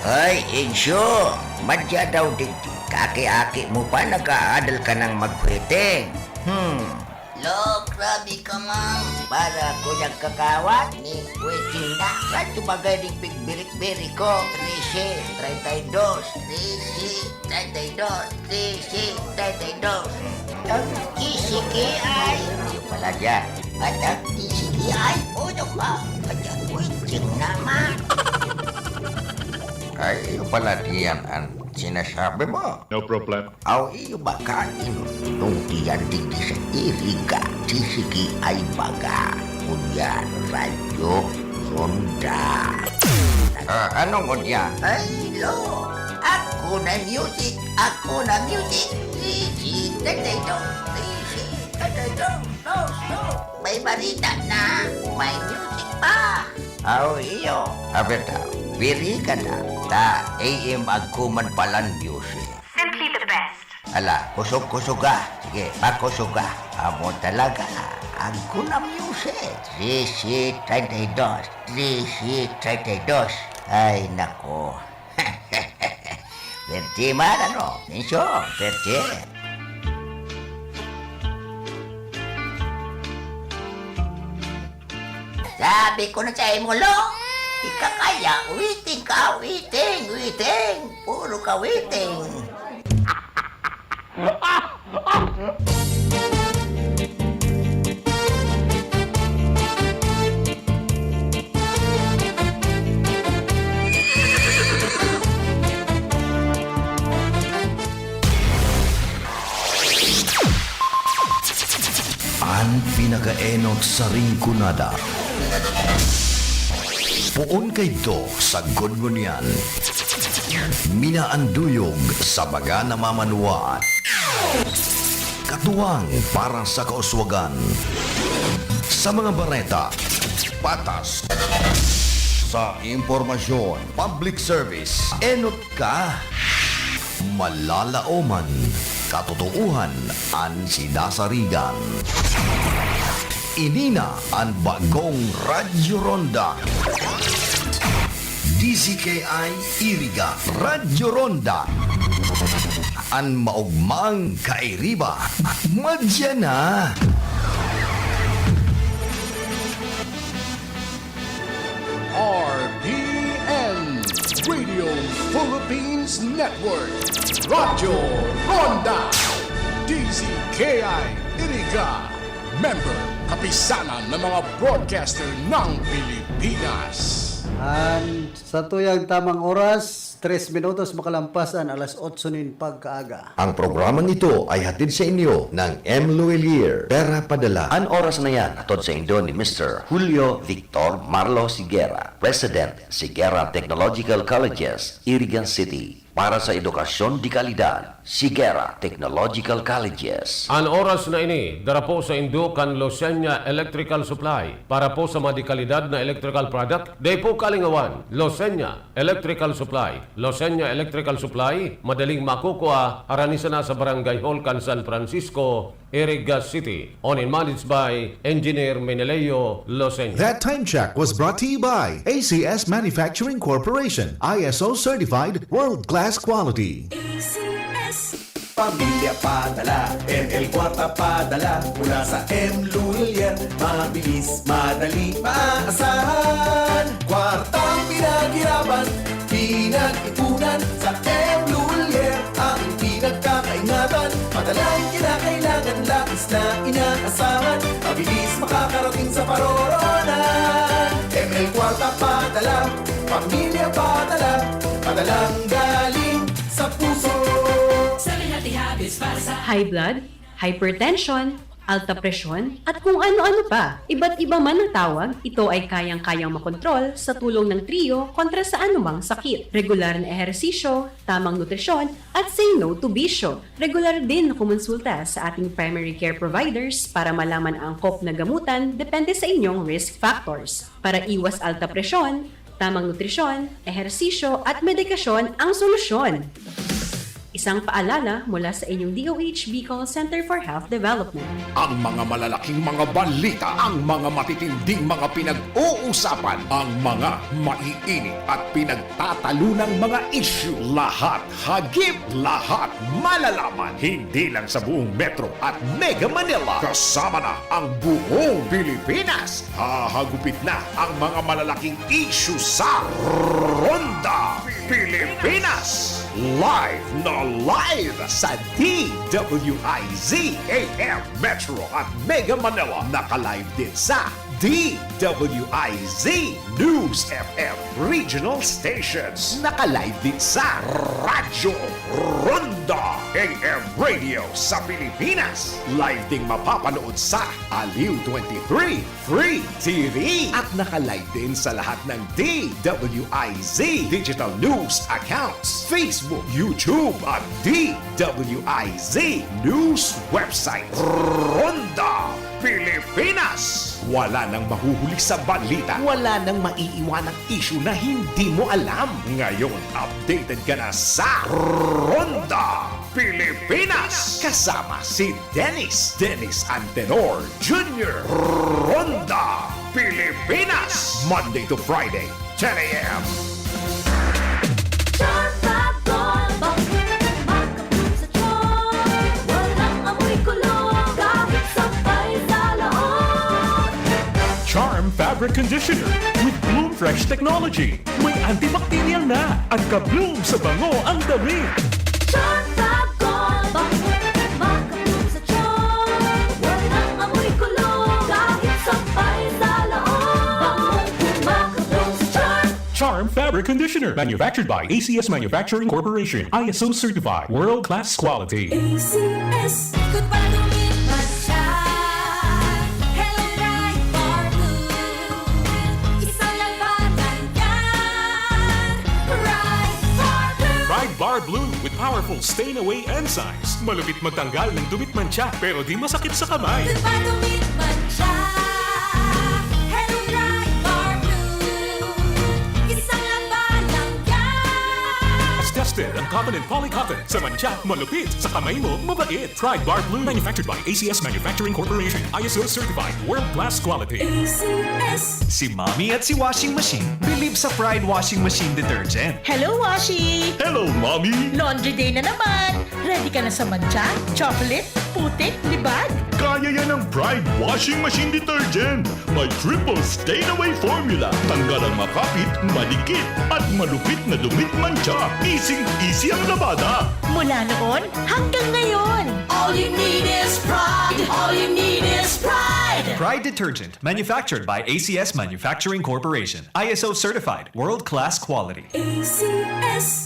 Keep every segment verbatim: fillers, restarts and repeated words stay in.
Hoy, Insyo! Madya daw digdi. Kaaki-aki mo pa, nag-aadal ka nang magkwiting. Hmm. Lo, grabe ka, ma'am. Para ko nagkakawat ni kwiting na. Radyo bagay ding pigbirik-birik ko. Trese, treinta y dos. Trese, treinta y dos. Trese, treinta y dos. Ang T C K I. Yung pala dyan. At ang T C K I, uno ka. At ang kwiting naman. Ay, iyo pala diyan ang sinasabi mo. No problem. Aw, iyo ba ka inutong diyan digdi sa Iriga? T C K I baga. Kunyan, Radyo Ronda. Ah, anong unya? Ay, lo! Ako na music! Ako na music! Easy, tatay do! Easy, tatay do! No, no! May barita na! May music pa! Aw, iyo. Abi ta, biri ka na. Ta, A M agko man palan music. Simply the best. Ala, kusog-kusog ka. Sige, pakusog ka. Amo talaga. Agko na music. Trese treinta y dos. Trese treinta y dos. Ay, nako. Perte man, ano? Mensyon, perte. Sabi ko na sa imo, lo, ika kaya, witing ka, witing, witing. Puro ka witing. An pinakaenot sa Rinconada. Poon kaidto sa gudgon niyan. Minaanduyog sa baga na mamanuwaan. Katuwang para sa kauswagan. Sa mga bareta, patas. Sa impormasyon, public service, enot ka. Malalaoman, katotoohan an sinasarigan. Ini na an bagong Radyo Ronda. D Z K I Iriga, Radyo Ronda. An maogmang kairiba, madya na. R P N, Radio Philippines Network, Radyo Ronda, D Z K I Iriga, member, Kapisanan ng mga Broadcaster ng Pilipinas. An satuyang tamang oras, tres minutos makalampas an alas otso nin pagkaaga. Ang programang ito ay hatid sa inyo ng M Luwilier, Pera Padala. An oras na yan, hatod sa indo ni Mister Julio Victor Marlo Sigera, President, Sigera Technological Colleges, Iriga City. Para sa edukasyon de kalidad, Sigera Technological Colleges. An oras na ini, dara po sa indo kan Losenya Electrical Supply. Para po sa mga de kalidad na electrical product, dai po kalingawan, Losenya Electrical Supply. Losenya Electrical Supply, madaling makukua, harani sana sa Barangay Hall kan San Francisco, Iriga City. Owned and managed by Engineer Meneleo Losenya. That time check was brought to you by A C S Manufacturing Corporation, I S O certified, world-class quality. A C S. Pamilya Padala, M L Kwarta Padala, mula sa M Luwilier, mabilis, madali, maaasahan. Kwartang pinaghirapan, pinag-ipunan, sa M Luwilier, ang pinagkakaingatan. Padalang kinakailangan, labis na inaasahan, mabilis makakarating sa paroroonan. M L Kwarta Padala, Pamilya Padala, padalang galing sa puso. Seven Healthy Habits para sa high blood, hypertension, alta presyon, at kung ano-ano pa. Iba't iba man ang tawag, ito ay kayang-kayang makontrol sa tulong ng Trio kontra sa anumang sakit. Regular na ehersisyo, tamang nutrisyon, at say no to bisyo. Regular din na kumonsulta sa ating primary care providers para malaman ang angkop na gamutan depende sa inyong risk factors. Para iwas alta presyon, tamang nutrisyon, ehersisyo, at medikasyon ang solusyon. Isang paalala mula sa inyong D O H Bicol Center for Health Development. Ang mga malalaking mga balita, ang mga matitinding mga pinag-uusapan, ang mga maiinit at pinagtatalunang mga issue, lahat hagip, lahat malalaman. Hindi lang sa buong Metro at Mega Manila. Kasama na ang buong Pilipinas. Hahagupit na ang mga malalaking issue sa Ronda Pilipinas. Live na live sa D W I Z A M Metro at Mega Manila. Naka-live din sa D W I Z News F M Regional Stations. Naka-live din sa Radyo Ronda A M Radio sa Pilipinas. Live ding mapapanood sa Aliw twenty-three Free T V. At naka-live din sa lahat ng D W I Z Digital News Accounts, Facebook, YouTube, at D W I Z News Website. Ronda Pilipinas! Wala nang mahuhuli sa balita, wala nang maiiwanang issue na hindi mo alam. Ngayon, updated ka na sa Ronda Pilipinas! Kasama si Dennis, Dennis Antenor Junior. Ronda Pilipinas! Monday to Friday, ten a.m. Charm Fabric Conditioner with Bloom Fresh Technology. May antibacterial na at ka-bloom sa bango ang damit. Charm Fab Gold, bango, makabloom sa charm. Walang amoy kulog, kahit sampay sa loob. Bangong makabloom sa charm. Charm Fabric Conditioner, manufactured by A C S Manufacturing Corporation, I S O certified, world class quality. A C S. Ikot pa, lumipad siya. Hello, Pride Bar Blue. Isang labanan yan. Pride Bar Blue. Pride Bar Blue with powerful stain away enzymes. Malupit magtanggal ng dumi at mantsa, pero di masakit sa kamay. Ikot pa, lumipad siya. Hello, Pride Bar Blue. Isang labanan yan. Tested ang cotton and polycotton. Sa mantsa, malupit. Sa kamay mo, mabait. Pride Bar Blue. Manufactured by A C S Manufacturing Corporation. I S O certified. World class quality. A C S. Si Mommy at si Washing Machine bilib sa Pride Washing Machine Detergent. Hello, Washi! Hello, Mommy! Laundry day na naman! Ready ka na sa mantsa, chocolate, putik, libag? Kaya yan ng Pride Washing Machine Detergent. May triple stain away formula. Tanggal ang makapit, madikit, at malupit na dumi at mantsa. Easy-easy ang labada. Mula noon hanggang ngayon. All you need is Pride. All you need is Pride. Pride Detergent, manufactured by A C S Manufacturing Corporation. I S O certified, world-class quality. A C S.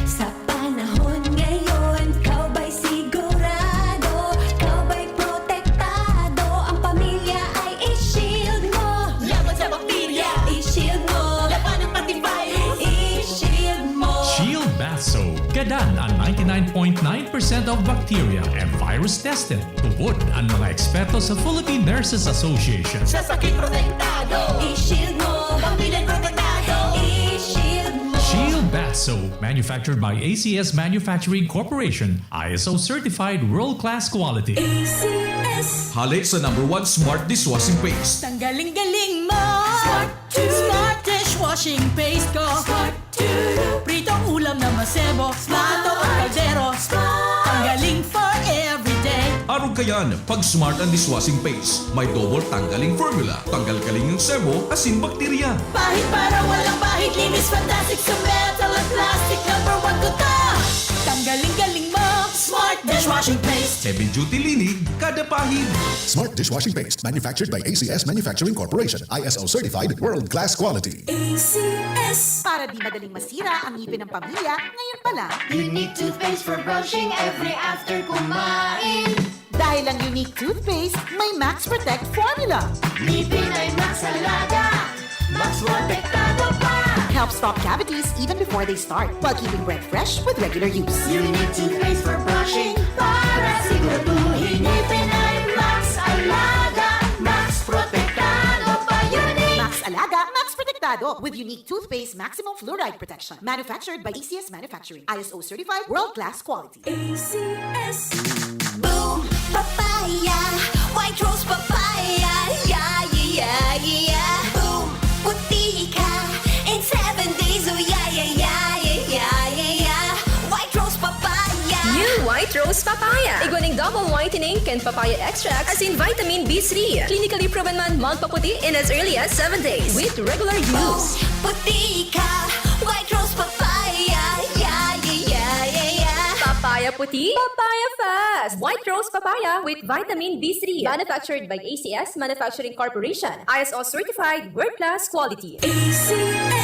Sa panahon ngayon, ikaw ba'y sigurado? Ikaw ba'y protektado? Ang pamilya ay i-shield mo. Laban sa bakterya, i-shield mo. Labanan pati virus, i-shield mo. Shield Bath Soap. Gadan ang ninety-nine point nine percent of bacteria and virus tested. Tubod ang mga eksperto sa Philippine Nurses Association. Sa sakit protektado, i-shield mo. Pamilya protektado, i-shield mo. Shield Bath Soap, manufactured by A C S Manufacturing Corporation, I S O certified world-class quality. A C S. Hale sa number one smart dishwashing paste. Tanggaling-galing mo! Smart! Smart dishwashing paste ko! Smart! Pritong ulam na masebo, plato o kaldero. Tanggaling for everyday. Arog kayan, pag Smart ang dishwashing paste, may double tanggaling formula. Tanggal-galing ang sebo, asin bakterya. Pahid para walang bahid, linis fantastic sa metal at plastic. Number one ko to. Tanggaling-galing mo, Smart dishwashing paste. Heavy duty linig, kada pahid. Smart dishwashing paste, manufactured by A C S Manufacturing Corporation, I S O certified, world class quality. A C S. Para di madaling masira ang ngipin ng pamilya, ngayon pa lang. Unique toothpaste for brushing every after kumain. Dahil ang Unique Toothpaste may Max Protect Formula. Ngipin ay Max Alaga, Max Protektado pa. Helps stop cavities even before they start, while keeping breath fresh with regular use. Unique Toothpaste for brushing, para siguraduhin ngipin ay Max Alaga, Max Protektado pa. Unique! Max Alaga, Max Protektado. Tado with unique toothpaste maximum fluoride protection. Manufactured by A C S Manufacturing. I S O certified, world-class quality. A C S. Boom Papaya, White Rose Papaya, yeah, yeah, yeah, yeah. Boom, puti ka in seven days, oh yeah, yeah, yeah, yeah, yeah, yeah, yeah. White Rose Papaya. New White Rose Papaya. Igwa nin double whitening kan papaya extract, asin vitamin B three. Clinically proven man magpaputi in as early as seven days with regular use. Puti ka, White Rose Papaya, yeah, yeah, yeah, yeah, yeah. Papaya puti, papaya fast. White Rose Papaya with vitamin B three. Manufactured by A C S Manufacturing Corporation. I S O certified, world-class quality. A C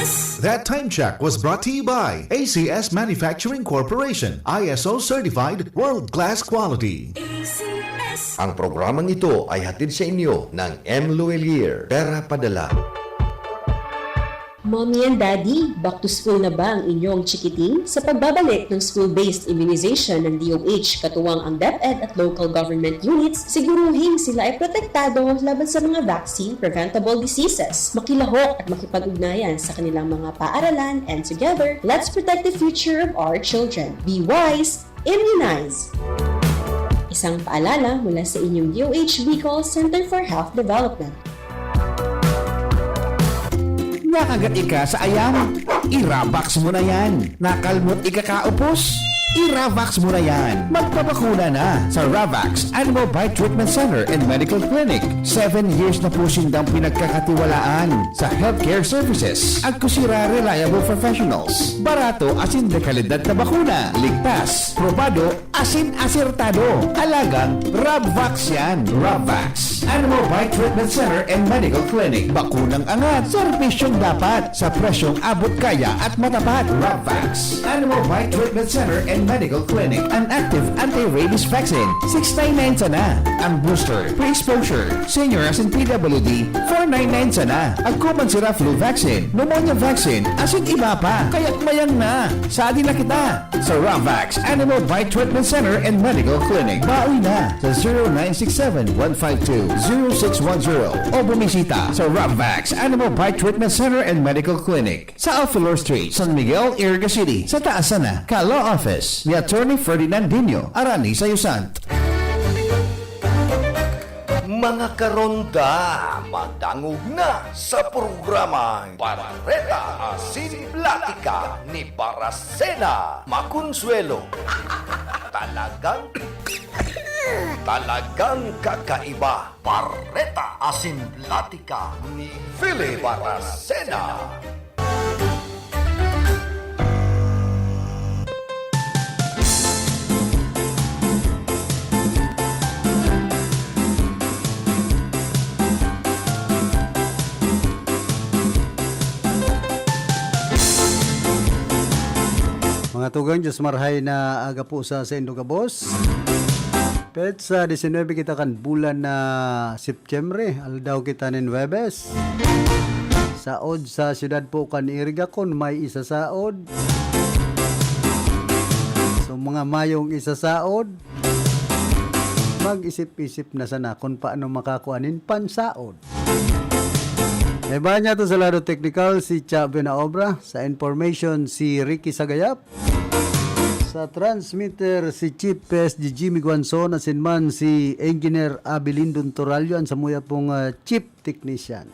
S. That time check was brought to you by A C S Manufacturing Corporation, I S O certified, world-class quality. A C S. Ang programang ito ay hatid sa inyo ng M Luelier, Pera Padala. Mommy and Daddy, back to school na ba ang inyong chikiting? Sa pagbabalik ng school-based immunization ng D O H, katuwang ang DepEd at local government units, siguruhing sila ay protektado laban sa mga vaccine-preventable diseases. Makilahok at makipag-ugnayan sa kanilang mga paaralan, and together, let's protect the future of our children. Be wise, immunize! Isang paalala mula sa inyong D O H Bicol Center for Health Development. Nakagat ika sa ayam? I-Ravax mo na yan. Nakalmot ika kaupos? I-Ravax mo na yan. Magpabakuna na sa Ravax Animal Bite Treatment Center and Medical Clinic. Seven years na po sindang pinagkakatiwalaan sa healthcare services. Agko sira reliable professionals. Barato asin de kalidad na bakuna. Ligtas, probado, asin asertado. Alagang Ravax yan. Ravax Animal Bite Treatment Center and Medical Clinic. Bakunang angat, serbisyong dapat, sa presyong abot kaya at matapat. Ravax Animal Bite Treatment Center and Medical Clinic. An active anti-rabies vaccine, six nine nine sana. Ang booster, pre-exposure, senior asin P W D, four nine nine sana. Agko man sira flu vaccine, pneumonia vaccine, asin iba pa. Kaya't mayang na. Sadi na kita. Sa Ravax Animal Bite Treatment Center and Medical Clinic. Bawi na sa zero nine six seven, one five two, zero six one zero o bumisita sa Ravax Animal Bite Treatment Center and Medical Clinic sa Alfilor Street, San Miguel, Iriga City, sa taas sana ka Law Office ni Attorney Ferdinand Dino, Arani Sayo Sant. Mga karonda, madangog na sa programang Bareta Asin Platika ni Barasena Maconsuelo. Talagang, talagang kakaiba. Bareta Asin Platika ni Philip Barasena. Mga tugang, Diyos marhay na aga po sa saindo gabos. Petsa disinwebe kita kan bulan na Setyembre, aldaw kita nin Huwebes. Saod sa siyudad po kan Iriga kun may isasaod. So, mga mayong isasaod, mag-isip-isip na sana kung paano makakua nin pansaod. Iba niya to sa lado teknikal, si Cha Buenaobra. Sa information, si Ricky Sagayap. Sa transmitter, si Chief P S D Jimmy Guanzon, asin man si Engineer Abilindon Torallo, an samuya pong, ah, Chief Technician.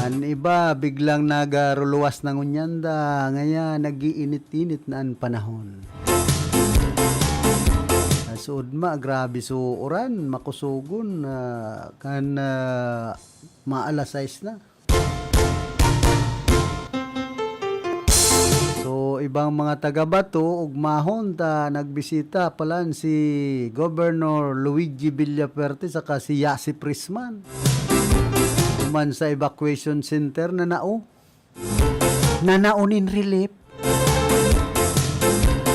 An iba, biglang nagaruluwas na ngunyan da, ngaya nag-iinit-init na an panahon. Sa Udma, grabe so uran, makusogon, ah, kan, ah, mga alas sais na. So, ibang mga taga Bato, ugmahon ta nagbisita palan si Governor Luigi Villafuerte saka si Yasi Prisman. Duman sa evacuation center na nao. Nanao nin relief.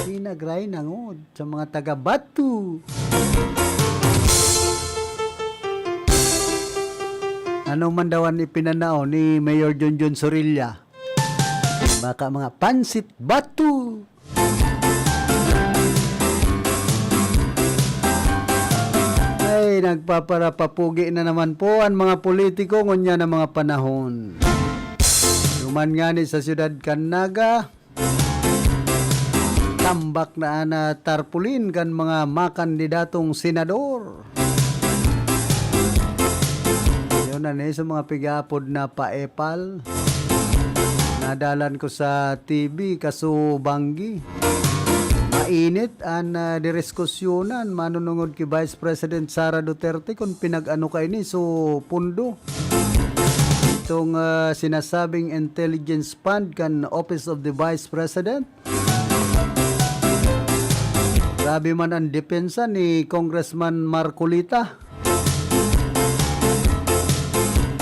Pinagray nangod sa mga taga Bato. Ano man daw an ipinanao ni Mayor Junjun Sorilla? Baka mga pansit Bato. Ay, Nagpaparapapugi na naman po an mga politiko ngunyan na mga panahon. Duman ngani sa siyudad kan Naga, tambak na an, ah, tarpaulin kan mga makandidatong senador. Yun na ni sa mga pigaapod na paepal. Nadalan ko sa T V, kaso banggi. Mainit an, ah, diriskusyonan manunungod ki Vice President Sara Duterte kun pinag-ano kaini so pundo. Itong, ah, sinasabing intelligence fund kan Office of the Vice President. Grabe man ang depensa ni Congressman Marcoleta.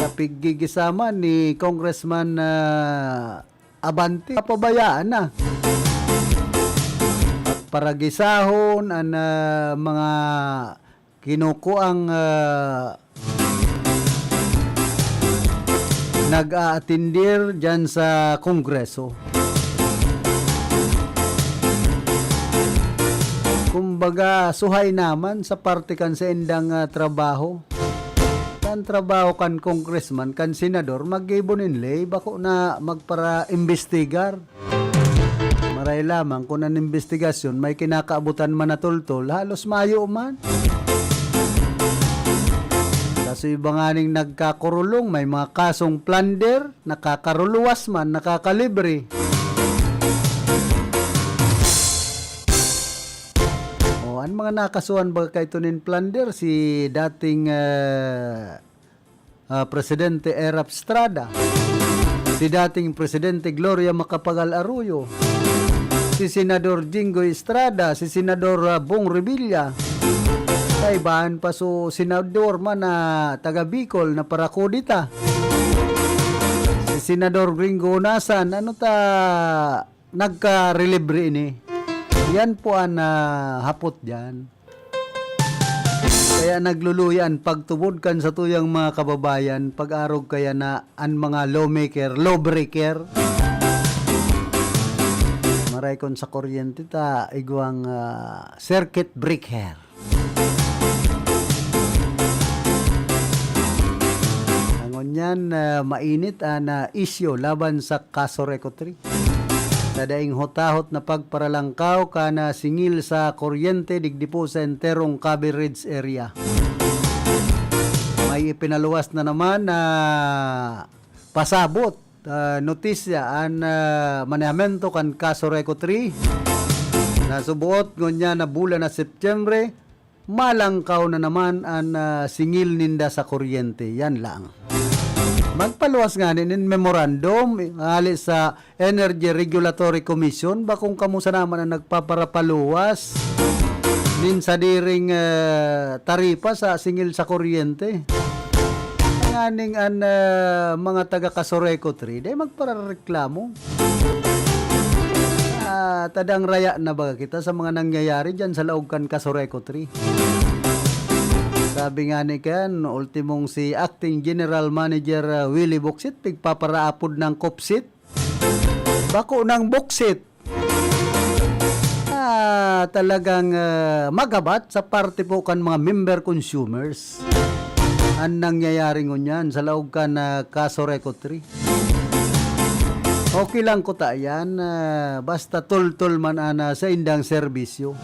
Kapiggigisama ni Congressman, ah, Abante. Pabayaan na. Paragisahon an, ah, mga kinukuang, ah, nag-aatindir diyan sa Kongreso. Kumbaga, suhay naman sa parte kan saindang, ah, trabaho. Kan trabaho kan congressman, kan senador, maggibo nin ley, bako na magpara-imbestigar. Maray lamang kun an imbestigasyon may kinakaabotan man na tultol, halos mayo man. Kaso iba nganing nagkakurulong, may mga kasong plunder, nakakaruluwas man, nakakalibre. O, an mga nakasuhan baga kaito nin plunder, si dating, eh, ah, Presidente Erap Estrada, si dating Presidente Gloria Macapagal Arroyo, si Senador Jinggoy Estrada, si Senador, ah, Bong Revilla. Kaibahan pa so senador man na taga Bicol na parakudita. Si Senador Gringo Unasan, ano ta nagkarelibre ini? Yan po an, ah, hapot diyan. Kaya nagluluya an pagtubod kan satuyang mga kababayan, pag-arog kaya na an mga lawmaker, lawbreaker. Maray kon sa kuryente ta, igwang, ah, circuit breaker. Ngunyan, ah, mainit an, ah, isyu laban sa kaso RECO three. Sa daing hotahot na pagparalangkaw kan, ah, singil sa kuryente digdi po sa enterong Cabe Ridge area. May ipinaluwas na naman na pasabot, ah, notisya an, ah, manehamento kan kaso RECO three na suboot ngunyan na bulan na Setyembre, malangkaw na naman an, ah, singil ninda sa kuryente. Yan lang. Magpaluwas ngani nin memorandum, hali sa Energy Regulatory Commission, bakong kamo sana man an nagpaparapaluwas nin sadiring, ah, taripa sa singil sa kuryente. Nganing an, ah, mga taga Casureco three, dai magparareklamo. Ah, tadang raya na baga kita sa mga nangyayari diyan sa laog kan Casureco three. Sabi nga ni kan, ultimong si Acting General Manager, ah, Willie Boksit, pigpaparaapod ng kopsit. Bako ng boksit. Ah, talagang, ah, magabat sa parte po kan mga member consumers. An nangyayari ngunyan sa laog kan, ah, Casureco three. Okay lang kuta yan, ah, basta tultol man ana sa indang serbisyo.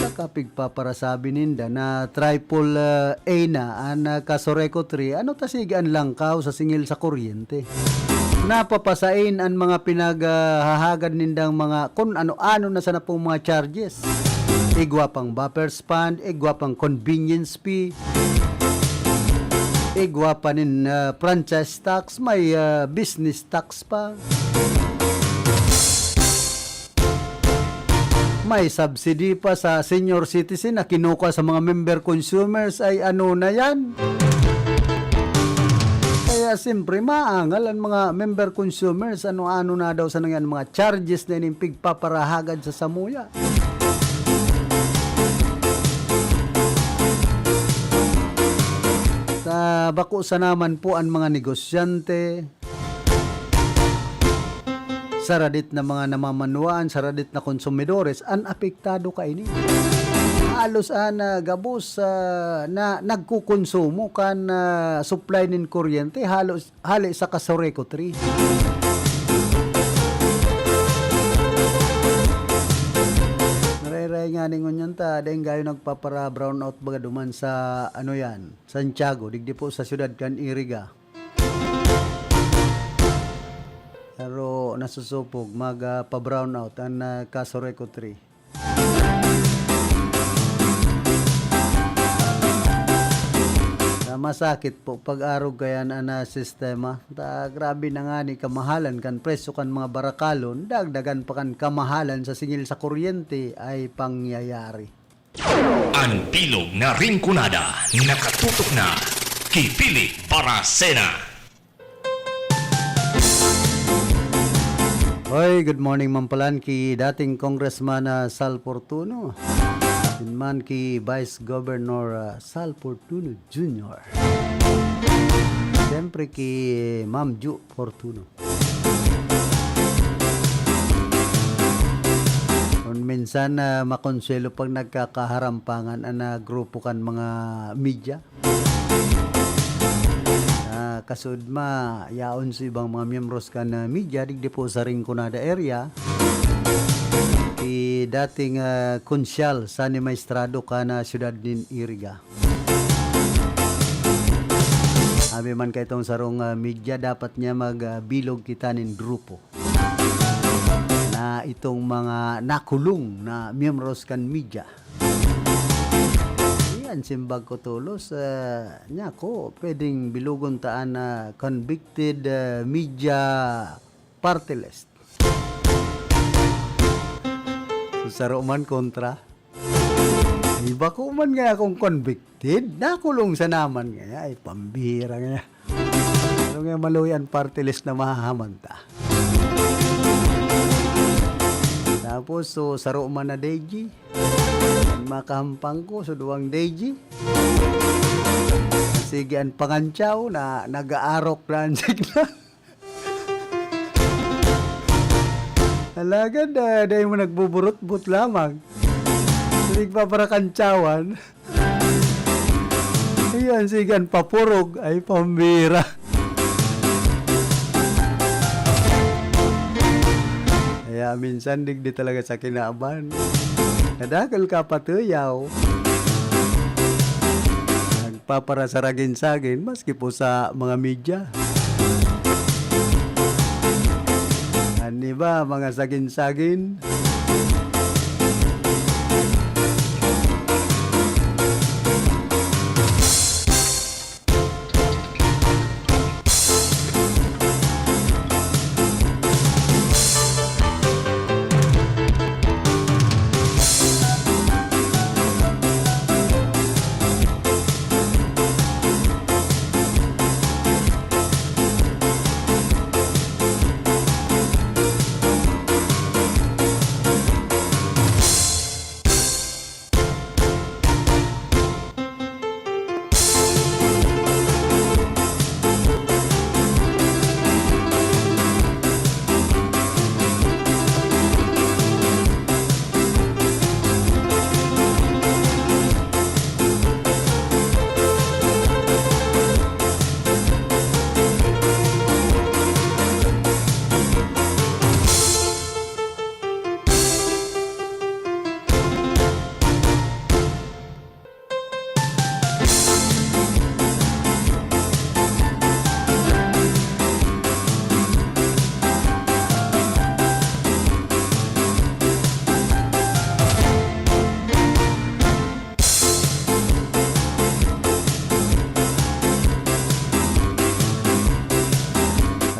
Sa kapigpaparasabi ninda na triple, ah, A na an, ah, Casureco three, ano ta sige an langkaw sa singil sa kuryente? Napapasain an mga pinaghahagad nindang mga kun ano-ano na sana pong mga charges. Igwa pang buffers fund, igwa pang convenience fee, igwa pa nin, ah, franchise tax, may, ah, business tax pa. May subsidy pa sa senior citizen na kinukuha sa mga member consumers. Ay, ano na yan? Kaya siyempre, maangal ang mga member consumers. Ano-ano na daw sana yan, mga charges na ining pigpaparahagad sa samuya. Sa bako sa naman po ang mga negosyante, saradit na mga namamanwaan, saradit na konsumidores, an apektado kaini. Halos, ah, na gabos, ah, na nagkukonsumo kan, ah, supply nin kuryente halos hali sa Casureco three. Narairay nga ning ngunyan ta, dai gayo nagpapara-brownout baga duman sa, ano yan, Santiago, digdi po sa siyudad kan Iriga. Pero nasusupog, mag, ah, pa-brownout an, ah, Casureco three. Na masakit po pag-arog kaya na, na sistema. Ta, grabe na nga ni kamahalan kan presyo kan mga barakalon, dagdagan pa kan kamahalan sa singil sa kuryente ay pangyayari. An bilog na Rinconada, nakatutok na. Kipili para sena. Hoy, good morning, Mampalan, ki dating Congressman, ah, Sal Fortuno. Yun man ki Vice Governor, ah, Sal Fortuno Junior. Siyempre ki Ma'am Ju Fortuno. Kun minsan, ah, makonsuelo pag nagkakaharampangan an, ah, grupo kan mga media. Ah, kasud ma, yaon sa ibang mga miyembros kan, ah, media, digdi po sa Rinconada area, si dating, ah, konsyal Sonny Maestrado kan, ah, siyudad nin Iriga. Sabi man kaitong sarong, ah, media, dapat niya mag, ah, bilog kita nin grupo na itong mga nakulong na miyembros kan media. Yan, simbag ko tolos, ah, niya ko, pwedeng bilogon ta an, ah, convicted, ah, media party list. So, saro man kontra. Ay, bako man nga akong convicted, nakulong sa naman nga, ay, pambihira nga. Ano nga maluwi an party list na mahahaman ta? Tapos, so, saro man na D G. An makahampang ko, so, duwang D G. Sige, an pangantsaw na nag-aarok na an signal. Alagad, ah, dai mo nagbuburutbot lamang. Nagpaparakantsawan. Iyan, sige, an papurog. Ay, pambira. Kaya minsan, digdi talaga sa kinaban. Kadakal ka patuyaw. Nagpaparasaragin-sagin, maski po sa mga media. An iba, mga sagin-sagin.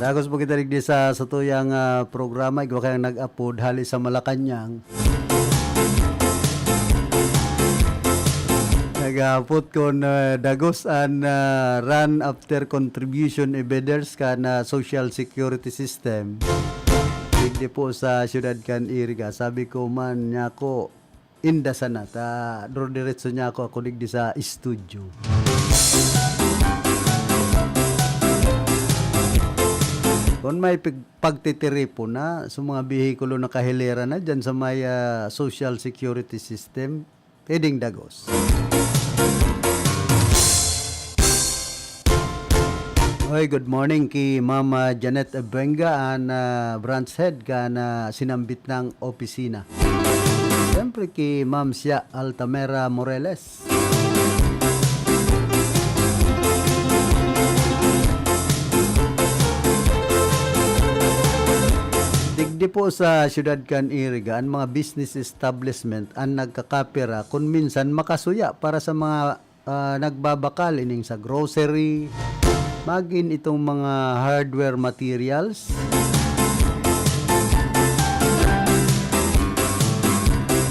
Dagos po kita digdi sa satuyang, ah, programa, igwa kayang nag-apod hali sa Malacañang. Naghapot kun, ah, dagos an, ah, run after contribution evidence kan, ah, social security system. Digdi po sa siyudad kan Iriga. Sabi ko man, "Nyako, inda sana ta, duro diretso nyako ako digdi sa estudyo." Kun may pig-, pagtitiripon na sa mga behikulo na kahilera na dyan sa may, ah, social security system, Pwedeng dagos. Oy, good morning ki Mama Janet Abenga, an, ah, branch head kan, ah, sinambit nang opisina. Siyempre ki Ma'am Sia Altamera Moreles. Digdi po sa siyudad kan Iriga, an mga business establishment an nagkakapira kun minsan makasuya para sa mga, ah, nagbabakal ining sa grocery, magin itong mga hardware materials.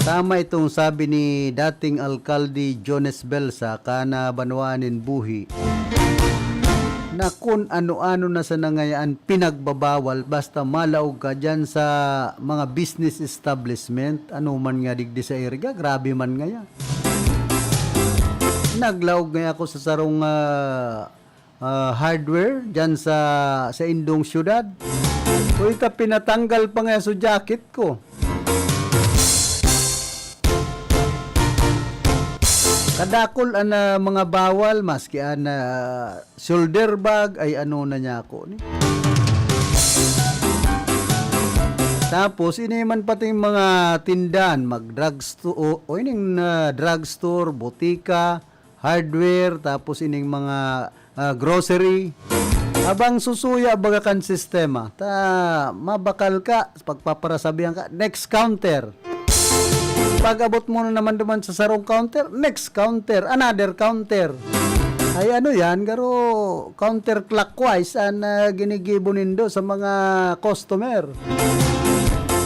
Tama itong sabi ni dating Alkalde Jones Belsa, kan, ah, banwaan nin Buhi, na kun ano-ano na sana ngaya an pinagbabawal basta malaog ka diyan sa mga business establishment, ano man nga digdi sa Iriga, grabe man ngaya. Naglaog ngaya ako sa sarong, ah, ah, hardware diyan sa, sa indong siyudad. Uy, ta pinatanggal pa ngaya so jacket ko. Kadakul an, ah, mga bawal, maski an, ah, shoulder bag, ay ano na niya ako ni. Tapos, ini man pating mga tindahan, mag-drugstore, o, o ining, ah, drugstore, botika, hardware, tapos ining mga, ah, grocery. Habang susuya baga kan sistema, ta mabakal ka, pagpaparasabihan ka, next counter. Pag-abot mo na naman duman sa sarong counter, next counter, another counter. Ay ano yan, garo counterclockwise an, ah, ginigibo nindo sa mga customer.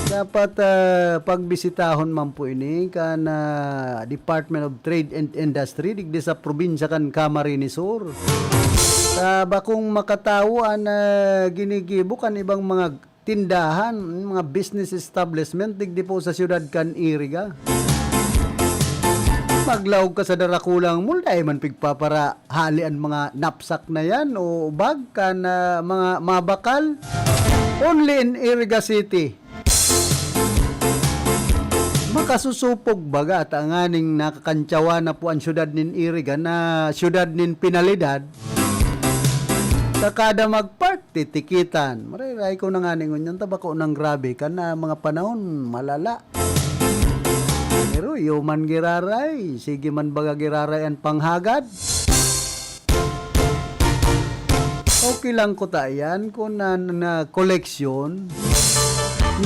Dapat, ah, pagbisitahon man po ini kan, ah, Department of Trade and Industry digdi sa probinsya kan Camarines Sur. Sa bakong makatawo an, ah, ginigibo kan ibang mga tindahan, mga business establishment digdi po sa siyudad kan Iriga. Maglaog ka sa darakulang mall, dai man pigpapara hali an mga knapsack na yan o bag kan, ah, mga mabakal. Only in Iriga City. Makasusupog baga tanganing nakakantsawa na po an siyudad nin Iriga na siyudad nin penalidad. Sa kada magpark, titikitan. Marayray ko na ngani ngunyan, ta bako nang grabe kan, ah, mga panahon, malala. Pero iyo man giraray, sige man baga giraray an panghagad. Okay lang kuta yan kun an, ah, koleksyon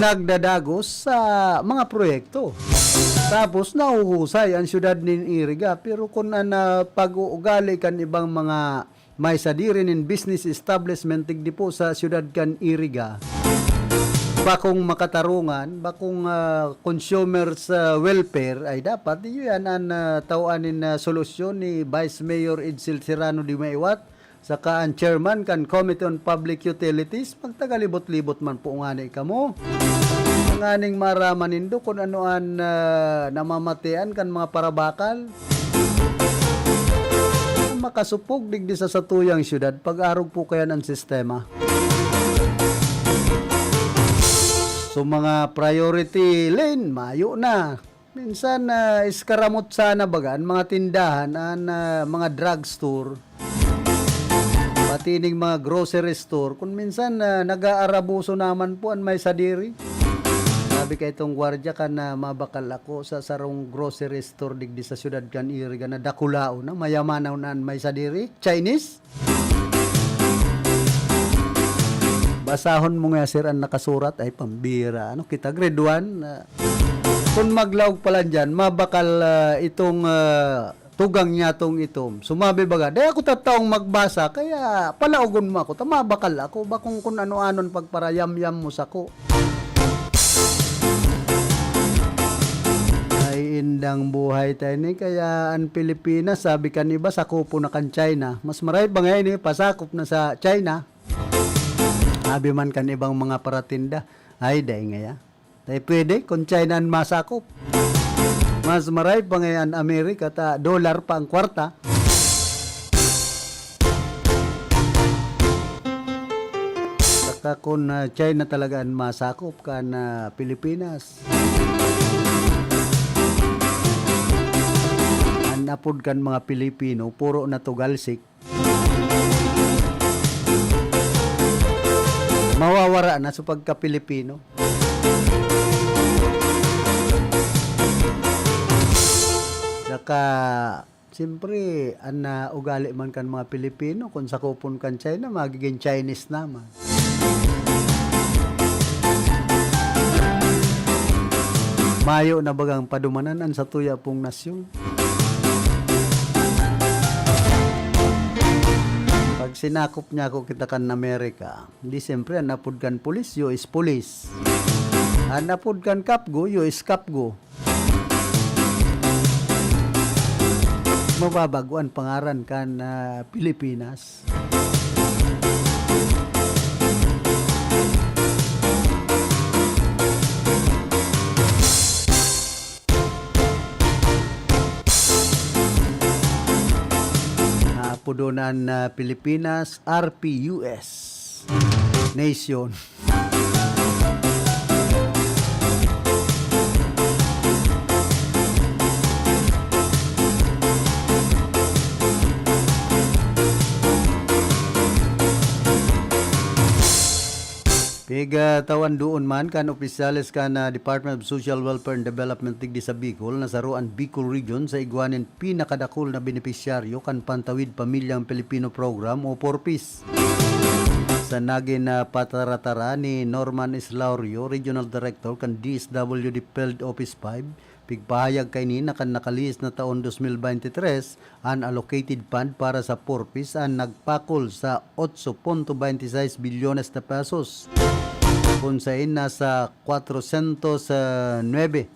nagdadagos sa mga proyekto. Tapos nahuhusay an siyudad nin Iriga. Pero kun an, ah, pag-uugali kan ibang mga may sadiri nin business establishment digdi po sa siyudad kan Iriga, bakong makatarungan, bakong, ah, consumers, ah, welfare, ay dapat iyo yan an, ah, tawaan nin, ah, solusyon ni Vice Mayor Edsel Serrano de Maiwat, saka an chairman kan Committee on Public Utilities, magtagalibot-libot man po ngani kamo. Tanganing maaraman nindo kun ano an, ah, namamatean kan mga parabakal. Makasupog digdi sa satuyang siyudad, pag-arog po kayan an sistema. So, mga priority lane, mayo na. Minsan, ah, iskaramot sana baga an mga tindahan, an, ah, mga drugstore, pati ning mga grocery store. Kun minsan, ah, nag-aarabuso naman po an may sadiri. Sabi ka itong gwardya kan, ah, mabakal ako sa sarong grocery store digdi sa siyudad kan Iriga na dakulaon na, mayamanaw na an may sadiri, Chinese. Basahon mo nga, sir, an nakasurat, ay pambira. Ano kita, grade one? Ah, kun maglaog pala diyan, mabakal, ah, itong, ah, tugang niya tong itom. Sumabi baga, "Dai ako tataong magbasa, kaya palaogon mo ako, ta mabakal ako, bakong kun ano-anon pagparayamyam mo sako." Ay, indang buhay tayo ni. Kaya an Pilipinas, sabi kan iba, sakupon na kan China. Mas maray pa ngayon eh, pasakop na sa China. Sabi man kan ibang mga paratinda, ay, dai ngaya. Dai pwede kun China an masakop. Mas maray pa ngaya an Amerika, ta dollar pa ang kwarta. Saka kun, ah, China talaga an masakop kan, ah, Pilipinas. napod kan mga Pilipino, puro na Tugalsik. Mawawara na sa pagka-Pilipino. Saka, siyempre, an, ah, ugali man kan mga Pilipino, kung sakupon kan China, magiging Chinese naman. Mayo na bagang padumanan an satuya pong nasyon. Pag sinakop niya ako kita kan Amerika, di siyempre, an apod kan pulis, U S police. An apod kan kapgo, U S kapgo. Mababago an pangaran kan, ah, Pilipinas. Apodo na an, ah, Pilipinas, R P U S. Nation. Pigatawan doon man kan opisyales kan, ah, Department of Social Welfare and Development digdi sa Bicol na saro an Bicol Region sa igwa nin pinakadakul na benepisyaryo kan Pantawid Pamilyang Pilipino Program o four Ps. Sa nagin na pataratara ni Norman Islaurio, Regional Director kan D S W D Field Office five, pigpahayag kaini na kan nakalihis na taon dos mil baynte tres, an allocated fund para sa four Ps an nagpakol sa otso punto baynte sais bilyones na pesos, kun sain nasa kwatrosyentos nuebe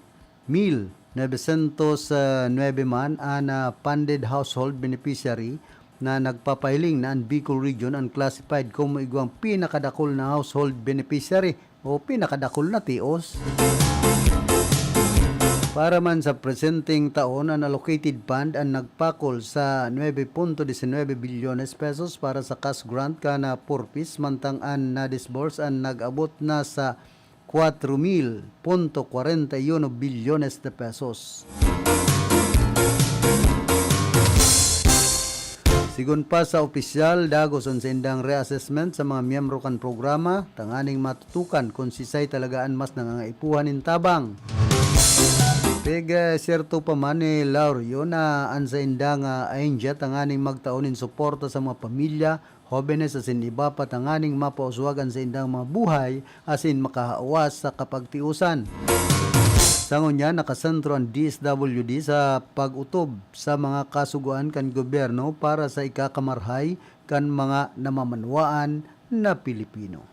mil nobesyentos nuebe man an, ah, funded household beneficiary na nagpapahiling na an Bicol Region an classified komo igwang pinakadakul na household beneficiary o pinakadakul na tios. Para man sa presenteng taon, an allocated fund an nagpakol sa nuebe punto disinwebe bilyones pesos para sa cash grant kan, ah, four Ps, mantang an na-disburse an nag-abot na sa kwatro mil punto kwarenta y uno bilyones de pesos. Sigon pa sa opisyal, dagos an saindang reassessment sa mga miyembro kan programa tanganing matutukan kun sisay talaga an mas nangangaipuhan nin tabang. Pig, eh, siyerto pa man ni Laurio na an saindang, ah, ahensya tanganing magtao nin suporta sa mga pamilya, hobenes asin iba pa tanganing mapauswag an saindang mga buhay asin makahawas sa kapagtiosan. Sa ngunyan, nakasentro an D S W D sa pag-otob sa mga kasugoan kan gobyerno para sa ikakamarahay kan mga namamanwaan na Pilipino.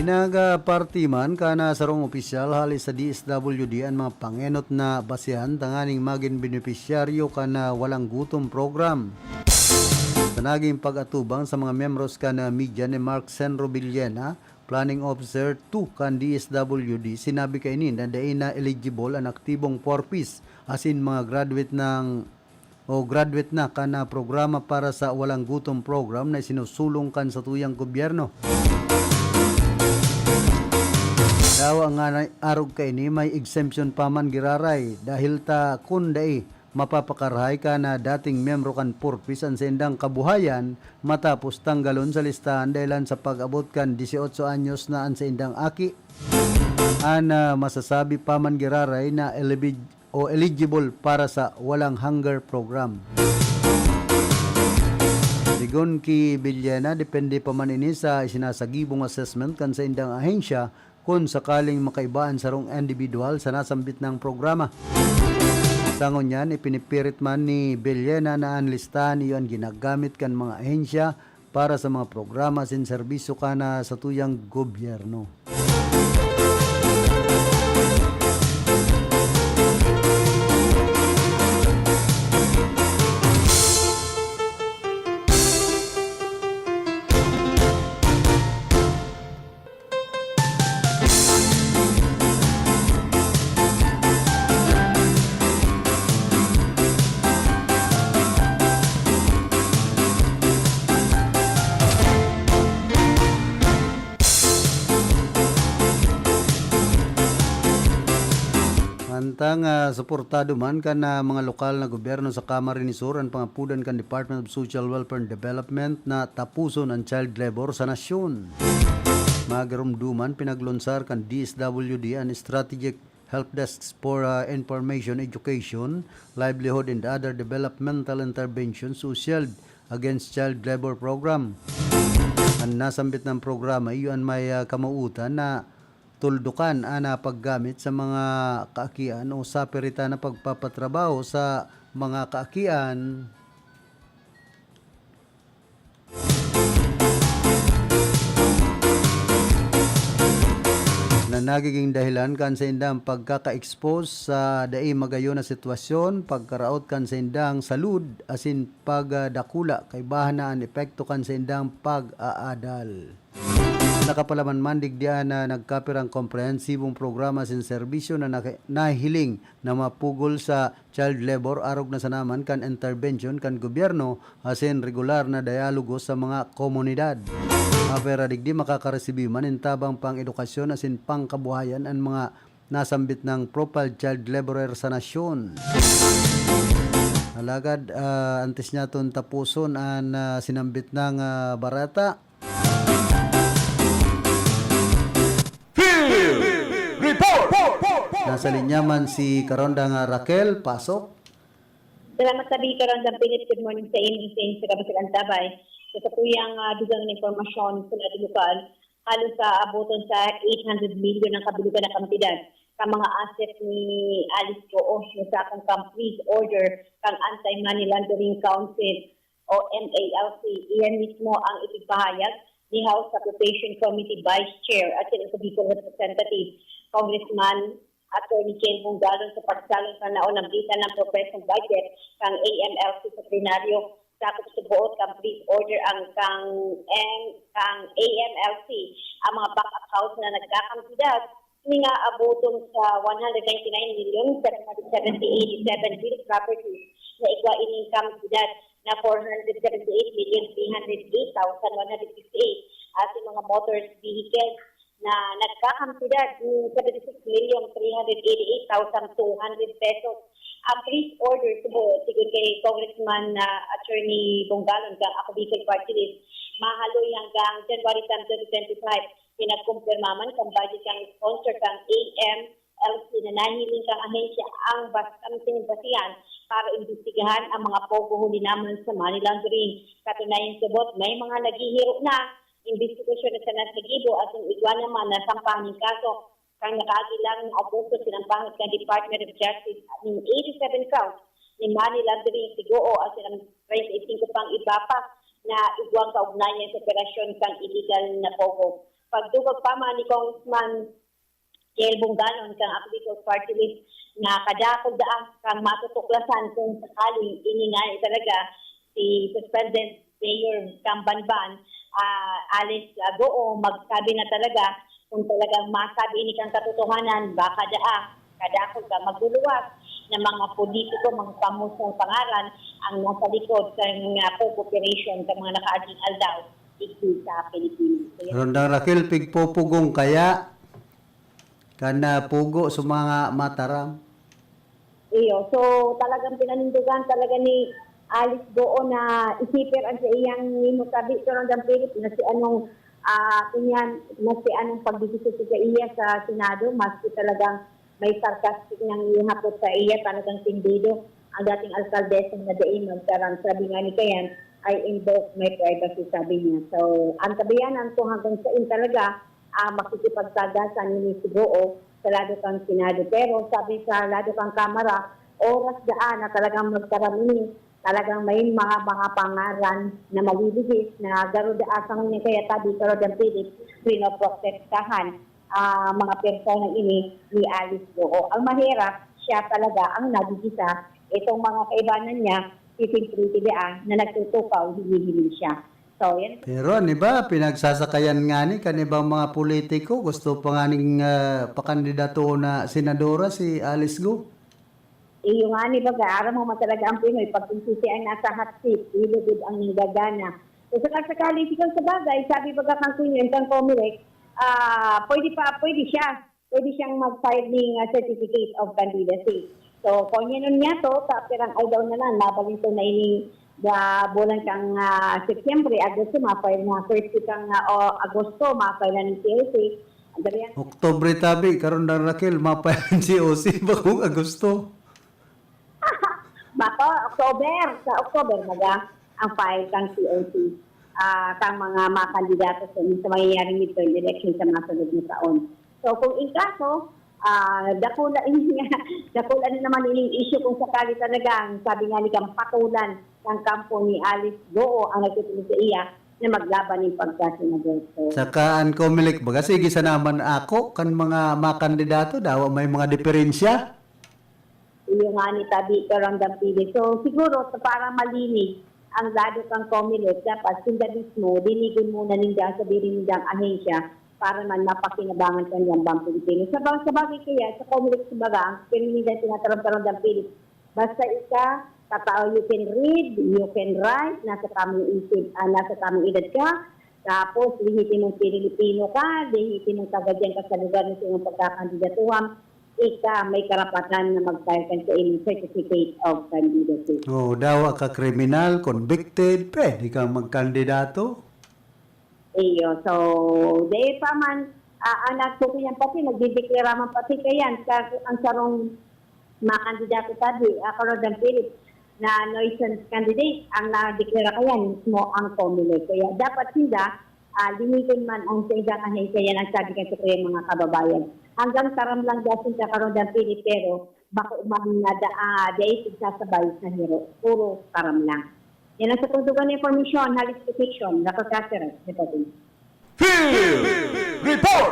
Pinagparti man kan sarong opisyal hale sa D S W D an mga pangenot na basehan tanganing magin benepisyaryo kan, ah, Walang Gutom Program. Sa naging pag-atubang sa mga miyembros kan, ah, media ni Mark Senro Villena, Planning Officer two kan D S W D, sinabi kaini na dai na eligible an aktibong four Ps asin mga graduate ng o graduate na kan, ah, programa para sa Walang Gutom Program na isinusulong kan satuyang gobyerno. Dawa nga na arog kaini, may exemption pa man giraray, dahil ta kun dai, mapapakarahay kan dating miyembro kan four Ps an saindang kabuhayan matapos tanggalon sa listahan dahelan sa pag-abot kan dieciocho anyos na an saindang aki. An, ah, masasabi pa man giraray na elibid- o eligible para sa Walang Hunger Program. Sigon ki Villena, depende pa man ini sa isinasagibong assessment kan saindang ahensya kun sakaling makaiba an sarong indibidwal sa nasambit nang programa. Sa ngunyan, ipinipirit man ni Villena na an listahan iyo an ginagamit kan mga ahensya para sa mga programa asin serbisyo kan satuyang gobyerno. Tang, ah, suportado man kan, ah, mga lokal na gobyerno sa Camarines Sur an pangapodan kan Department of Social Welfare and Development na tapuson an child labor sa nasyon. Magarumduman, pinaglunsar kan D S W D an strategic help desks for, ah, information, education, livelihood, and other developmental interventions to shield against child labor program. An nasambit na programa, iyo an may, ah, kamautan na tuldukan an, ah, paggamit sa mga kaakian o sapiritan na pagpapatrabaho sa mga kaakian na nagiging dahilan kan saindang pagkaka-expose sa dai magayon na sitwasyon, pagkaraot kan saindang salud, asin pagdakula, kaibahan na an epekto kan saindang pag-aadal. Nakapalaman man digdi an, ah, nagkapirang komprehensibong programa sin serbisyo na naki-, nahihiling na mapugol sa child labor, arog na sana man kan intervention kan gobyerno asin regular na dialogo sa mga komunidad. Apwera digdi, makakaresibi man nin tabang pang-edukasyon asin pangkabuhayan an mga nasambit na profiled child laborer sa nasyon. Alagad, ah, antes niyaton tapuson an, ah, sinambit na, ah, bareta, Field Report! Nasa linya man si Karonda nga Raquel, pasok. Salamat, Tabi. Karonda Philip, good morning sa inyo, sa inyo, sa kabasagan tabay. Sa sakuyang, ah, dugang na impormasyon sa lado lokal, halos sa abuton sa eight hundred million ang kabilugan na kantidad sa mga asset ni Alice Goo, na sa akong kam-, freeze order kang Anti-Money Laundering Council o M A L C. Iyan mismo ang ipinapahayag ni House Appropriation Committee Vice Chair at Senate Bicol Representative, Congressman Attorney Ken Bongalon, sa pagsalon sa naunang bitan ng proposed budget kang A M L C Sekretaryo. Sakop sa buot kang freeze order ang kang, ang kang A M L C ang mga bank accounts na nagkakantidad ini nga abuton sa one hundred ninety-nine million seven hundred seventy-eight real properties na igwa ining kantidad na four hundred seventy-eight million three hundred eight thousand one hundred sixty-eight at yung mga motor vehicles na nagkakantidad ng seventy-six million three hundred eighty-eight thousand two hundred pesos. Ang freeze order, subo, sigon kay Congressman, ah, Attorney Bongalon, kang Ako Bicol Party List, mahaloy hanggang January ten, twenty twenty-five. Pinagkumpirma man kan budget kang sponsor kang A M L C na nahiling kang ahensya ang bastanteng basihan para imbestigahan ang mga pogo huli naman sa money laundering. Katunayan, subot, may mga naghihiro na imbestigasyon na sana sa gibo at yung igwa naman na sampahan ng kaso. Kan nakaagi lang na Agosto, sinampahan kan Department of Justice nin eighty-seven counts ni money laundering si Goo at sinang treinta y cinco pang iba pa na igwang kaugnayan sa operasyon kan illegal na pogo. Pagdugog pa man ni Congressman Kel Bongalon kang Ako Bicol Party List na kadakul daa kang matutuklasan kung sakaling ini ngani talaga si suspended mayor kang Banban, ah, Alice, ah, Goo, magsabi na talaga kung talagang masabi ini kang katotohanan, baka daa kadakul ka magluluwas na mga politiko, mga famosong pangaran ang nasa likod sa mga pogo operation sa mga nakaaging aldaw digdi sa Pilipinas. Kaya Rondang Raquel, pigpupugong kaya kan, ah, pugo sa mga mataram. Iyo. So, talagang pinanindugan talaga ni Alice Goo na isipir ang sa iyang nimo sabi, Sir Rondang Philip, na si anong, ah, kunyan, na si anong pagdidiskusyon sa iya sa Senado, maski talagang may sarcastic nang ihapot sa iya, talagang tindido ang dating alkaldesa na dai magtaram. Sabi nga ni Kayan, "I invoke my privacy," sabi niya. So, ang tabiyanan kung hanggang saan talaga, ah, makikipagsagasan ini si Goo sa lado kan Senado. Pero sabi sa lado kan Kamara, oras daan na talagang magtaram ini, talagang may mga, mga pangaran na malilihis na garo daa sa ngunyan kaya tabi, garo dang pilit, pinoprotektahan, ah, mga persona ini ni Alice Goo. Ang mahirap, siya talaga ang nagigisa. Itong mga kaibanan niya, sising pretty daa na nagtutukaw, hinihiling siya. So, yan. Pero ano ba, pinagsasakayan nga ni kan ibang mga politiko, gusto pa nga ning, ah, pakandidato na senadora si Alice Goo. Iyo nga ni baga, aram mo man talaga ang Pinoy, pag kung sisi ang nasa hot seat, ilugod ang nanggagana. So, sakasakali, sigang sa bagay, sabi baga kang Queen, kang Comelec, ah, pwede pa, pwede siya. pwede siyang mag-file ning, ah, certificate of candidacy. So, kung yan nun niya to, sa pirang aldaw na lang, mabalin to na ining, ah, bulan kang, ah, Setyembre, Agosto, ma-file na. First week kang, ah, o, Agosto, ma-file na ng C O C. Ang gabi yan. Oktubre tabi, karon na, Raquel, ma-file ang C O C, bakong Agosto. Bako, October. Sa October, baga, ang file kang C O C, ah, kang mga, mga kandidato sa, sa mangyayaring midterm election sa mga sunod na taon. So, kung in kaso, ah, dakula ini nga, dakula na naman ining issue kung sakali talagang, sabi nga ni kang patulan ng kampo ni Alice Goo ang nagtutulong sa iya na maglaban ng pagkasenador. So, saka ang Comelec, baga, sige sa naman ako, kan mga, mga kandidato, dawa may mga diferensya. Iyo nga ni tabi ka, Rondang Pili. So, siguro, sa para malinis ang lado kang Comelec, dapat sinda mismo, dinigon muna ninda sa diri nindang ahensya para man mapakinabangan kan Bangko Pilipino. Sa bag-, sa bagay kaya, sa Comelec, sa baga, ang pinili na tinataram ka, Rondang Pili, basta ika, katao, you can read, you can write, nasa tamang isip, ah, nasa tamang edad ka, tapos, lehitimong Pilipino ka, lehitimong taga diyan ka sa lugar na sa iyong pagkakandidatuhan, ika may karapatan na mag-file kan sa imong certificate of candidacy. Oh, dawa ka kriminal, convicted, pwede kang magkandidato. Iyo. So, dahil pa man, ah, ang nagtutuyan pati, nagdideklara man pati kayan, sa, ang sarong mga kandidato sabi, ah, Rondang Pili, na nuisance candidate, ang nadeklara kayan mismo ang Comelec. Kaya dapat sinda, ah, linigon man ang saindang ahensya, yan ang sabi kan sa kayang mga kababayan. Hanggang taram lang dasin ka, Rondang Pili, pero bako man na da-, ah, dai pagsasabay sa hiro. Puro taram lang. Yan ang sa pagdugang na impormasyon, Halis Petition, Raquel Caceres, reporting. Field Report!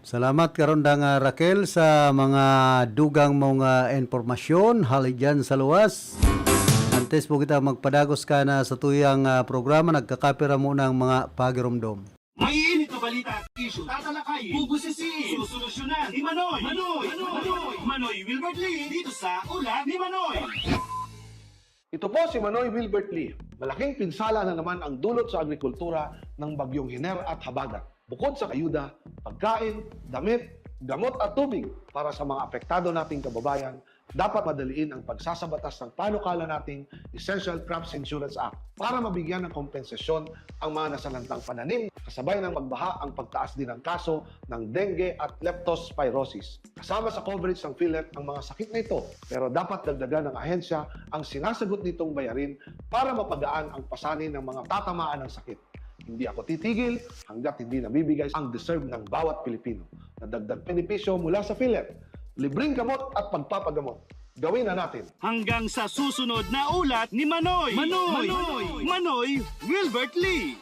Salamat, Karondang, ah, Raquel, sa mga dugang mong, ah, impormasyon hali dyan sa luwas. Antes po kita magpadagos ka na sa tuyang, ah, programa, nagkakapira muna ang mga pagiromdom. Maiinit na balita at issue, tatalakayin, bubusisiin, susolusyonan ni Manoy. Manoy! Manoy! Manoy! Manoy Wilbert Lee dito sa Ulat ni Manoy. Ito po si Manoy Wilbert Lee. Malaking pinsala na naman ang dulot sa agrikultura ng Bagyong Hiner at Habagat. Bukod sa ayuda, pagkain, damit, gamot at tubig para sa mga apektado nating kababayan, dapat madaliin ang pagsasabatas ng panukala nating Essential Crops Insurance Act para mabigyan ng kompensasyon ang mga nasalantang pananim, kasabay ng pagbaha ang pagtaas din ng kaso ng dengue at leptospirosis. Kasama sa coverage ng PhilHealth ang mga sakit na ito, pero dapat dagdagan ng ahensya ang sinasagot nitong bayarin para mapagaan ang pasanin ng mga tatamaan ng sakit. Hindi ako titigil hanggat hindi nabibigay ang deserve ng bawat Pilipino. Nadagdag benepisyo mula sa PhilHealth, libreng gamot at pagpapagamot. Gawin na natin. Hanggang sa susunod na Ulat ni Manoy. Manoy! Manoy! Manoy Wilbert Lee.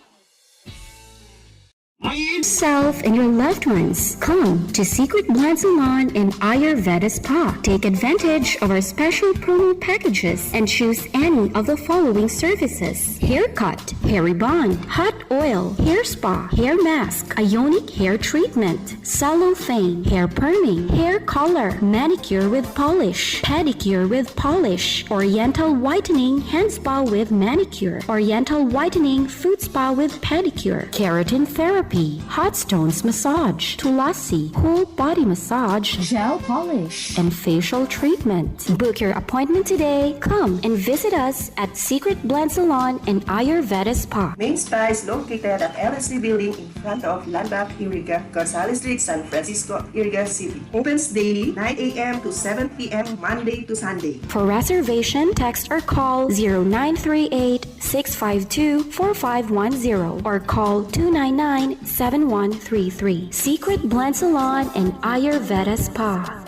Maiin- Yourself and your loved ones. Come to Secret Blend Salon and Ayurveda Spa. Take advantage of our special promo packages and choose any of the following services: haircut, hair rebond, hot oil, hair spa, hair mask, ionic hair treatment, cellophane, hair perming, hair color, manicure with polish, pedicure with polish, oriental whitening, hand spa with manicure, oriental whitening, foot spa with pedicure, keratin therapy, hot stones massage, tulasi, whole body massage, gel polish, and facial treatment. Book your appointment today. Come and visit us at Secret Blend Salon and Ayurveda Spa. Main Spa is located at L S C Building in front of Landmark Iriga, Gonzales Street, San Francisco, Iriga City. Opens daily, nine a m to seven p m, Monday to Sunday. For reservation, text or call zero nine three eight, six five two, four five one zero or call two nine nine, seven one three three. Secret Blend Salon and Ayurveda Spa.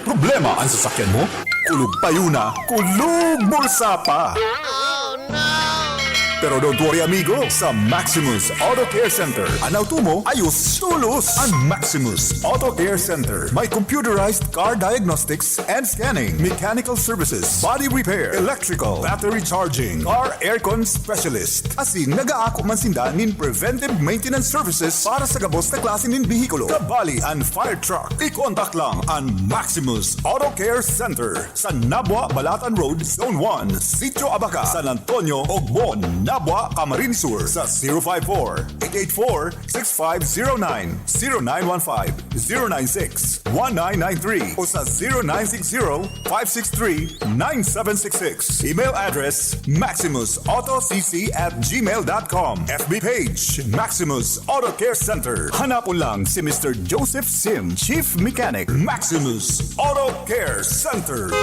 Problema ang sasakyan mo? Kulog payo na, kulog bulsa pa! Pero don't worry, amigo. Sa Maximus Auto Care Center, an auto mo ayos tolos. An Maximus Auto Care Center may computerized car diagnostics and scanning, mechanical services, body repair, electrical, battery charging, car aircon specialist. Asin nagaako man sinda nin preventive maintenance services para sa gabos na klase nin behikulo, kabali an fire truck. I-contact lang an Maximus Auto Care Center sa Nabua, Balatan Road, Zone one, Sitio Abaca, San Antonio, Ogbon, Nabua, Camarines Sur, sa zero five four, eight eight four, six five zero nine, zero nine one five, zero nine six, one nine nine three o sa zero nine six zero, five six three, nine seven six six. Email address, maximus auto c c at gmail dot com. F B page, Maximus Auto Care Center. Hanapon lang si Mister Joseph Sim, Chief Mechanic, Maximus Auto Care Center.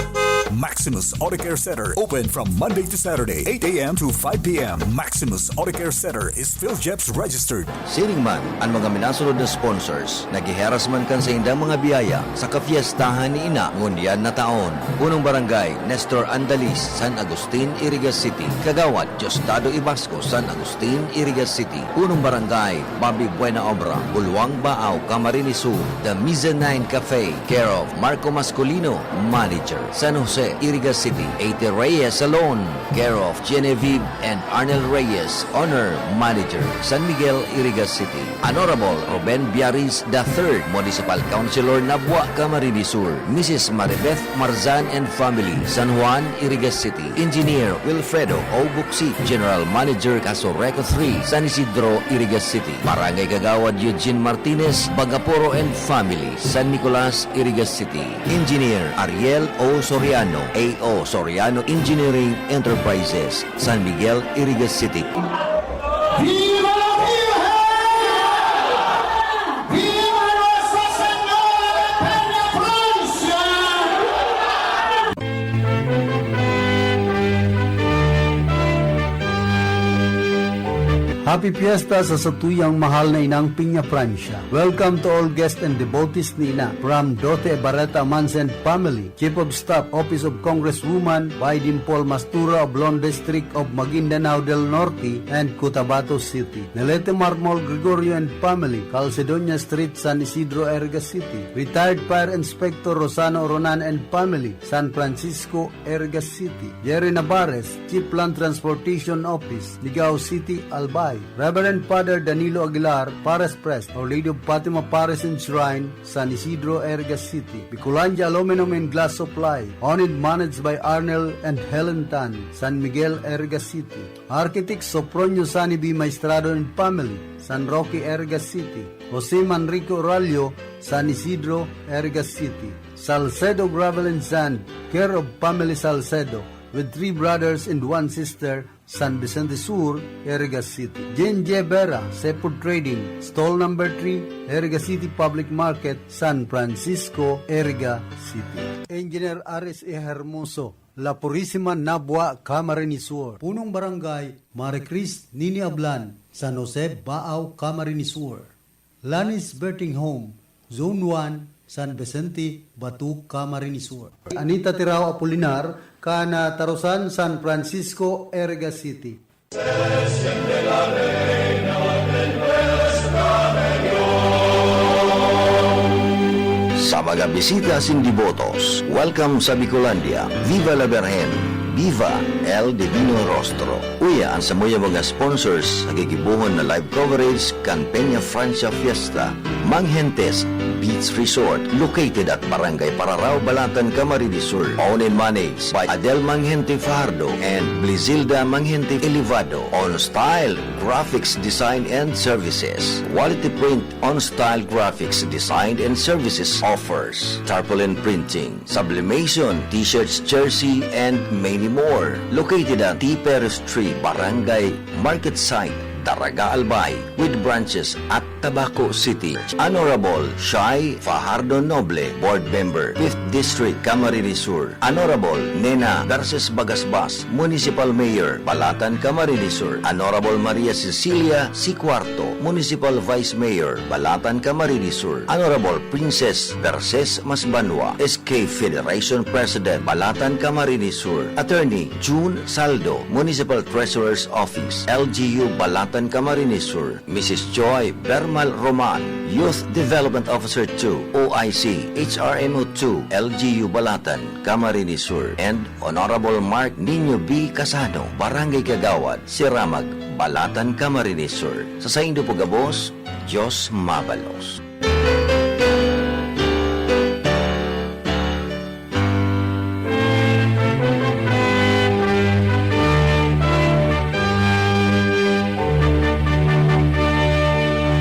Maximus Auto Care Center, open from Monday to Saturday, eight a m to five p m. Maximus Auto Care Center is PhilGEPS registered. Siring man, an mga minasunod na sponsors, naghiheras man kan saindang mga biyaya sa kafiestahan ni Ina ngunyan na taon. Punong Barangay, Nestor Andalis, San Agustin, Iriga City. Kagawad, Diosdado Ibasco, San Agustin, Iriga City. Punong Barangay, Bobby Buena Obra, Bulwang Baaw, Camarines Sur. The Mezzanine Cafe, care of Marco Mascolino, manager. San Jose, Iriga City, Eite Reyes Salon, care of Genevieve and Arnel Reyes, owner, manager. San Miguel, Iriga City, Honorable Ruben Biaris the third, Municipal Councilor, Nabua, Camarines Sur. Missus Maribeth Marzan and family, San Juan, Iriga City. Engineer Wilfredo O. Buksi, General Manager, Casureco three, San Isidro, Iriga City. Barangay Kagawad Eugene Martinez, Bagaporo and family, San Nicolas, Iriga City. Engineer Ariel O. Soriano, A O Soriano Engineering Enterprises, San Miguel, Iriga City. Viva la Virgen! Viva Nuestra Señora de Peñafrancia! Happy Fiesta sa satuyang mahal na inang Peñafrancia. Welcome to all guests and devotees ni Ina. From Dote Barreta Mansen family, Chief of Staff, Office of Congresswoman Baydin Paul Mastura of Lon District of Maguindanao del Norte and Cotabato City. Nelete Marmol Gregorio and family, Calcedonia Street, San Isidro, Iriga City. Retired Fire Inspector Rosano Oronan and family, San Francisco, Iriga City. Jerry Navarez, Chief Land Transportation Office, Ligao City, Albay. Reverend Father Danilo Aguilar, Parish Priest, Our Lady of Fatima Parish and Shrine, San Isidro, Iriga City. Bicolandia Aluminum and Glass Supply, owned and managed by Arnel and Helen Tan, San Miguel, Iriga City. Architect Sopronio Sani B. Maestrado and family, San Roque, Iriga City. Jose Manrique Oralio, San Isidro, Iriga City. Salcedo Gravel and Sand, care of Family Salcedo, with three brothers and one sister, San Vicente Sur, Iriga City. J N J Vera, Seafood Trading, Stall Number three, Iriga City Public Market, San Francisco, Iriga City. Engineer Aris E. Hermoso, La Purisima, Nabua, Camarines Sur. Punong Barangay, Marie Chris Nini Ablan, San Jose, Baao, Camarines Sur. Lanis Birthing Home, Zone one, San Vicente, Bato, Camarines Sur. Anita Tirao Apolinar, kan Tarosan, San Francisco, Iriga City. Sa mga bisita asin debotos, welcome sa Bicolandia. Viva la Virgen! Viva El Divino Rostro! Uya an samuyang mga sponsors sa gigibohon na live coverage kan Peñafrancia Fiesta, Manghentes Beach Resort, located at Barangay Pararao, Balatan, Camarines Sur. Owned and managed by Adel Manghente Fajardo and Blizilda Manghente Elevado. On Style Graphics Design and Services. Quality print on Style Graphics Design and Services offers tarpaulin printing, sublimation, t-shirts, jersey, and many more. Located at T. Perez Street, Barangay Market Site, Taraga Albay, with branches at Tabaco City. Honorable Shai Fajardo Noble, Board Member, Fifth District, Camarines Sur. Honorable Nena Garces Bagasbas, Municipal Mayor, Balatan, Camarines Sur. Honorable Maria Cecilia C. Cuarto, Municipal Vice Mayor, Balatan, Camarines Sur. Honorable Princess Garces Masbanwa, S K Federation President, Balatan, Camarines Sur. Attorney June Saldo, Municipal Treasurer's Office, L G U Balatan, Camarines Sur. Missus Joy Bermal Roman, Youth Development Officer two, O I C, H R M O two, L G U Balatan, Camarines Sur, and Honorable Mark Niño B. Casano, Barangay Kagawad, Siramag, Balatan, Camarines Sur. Sa saindo po gabos, Diyos mabalos.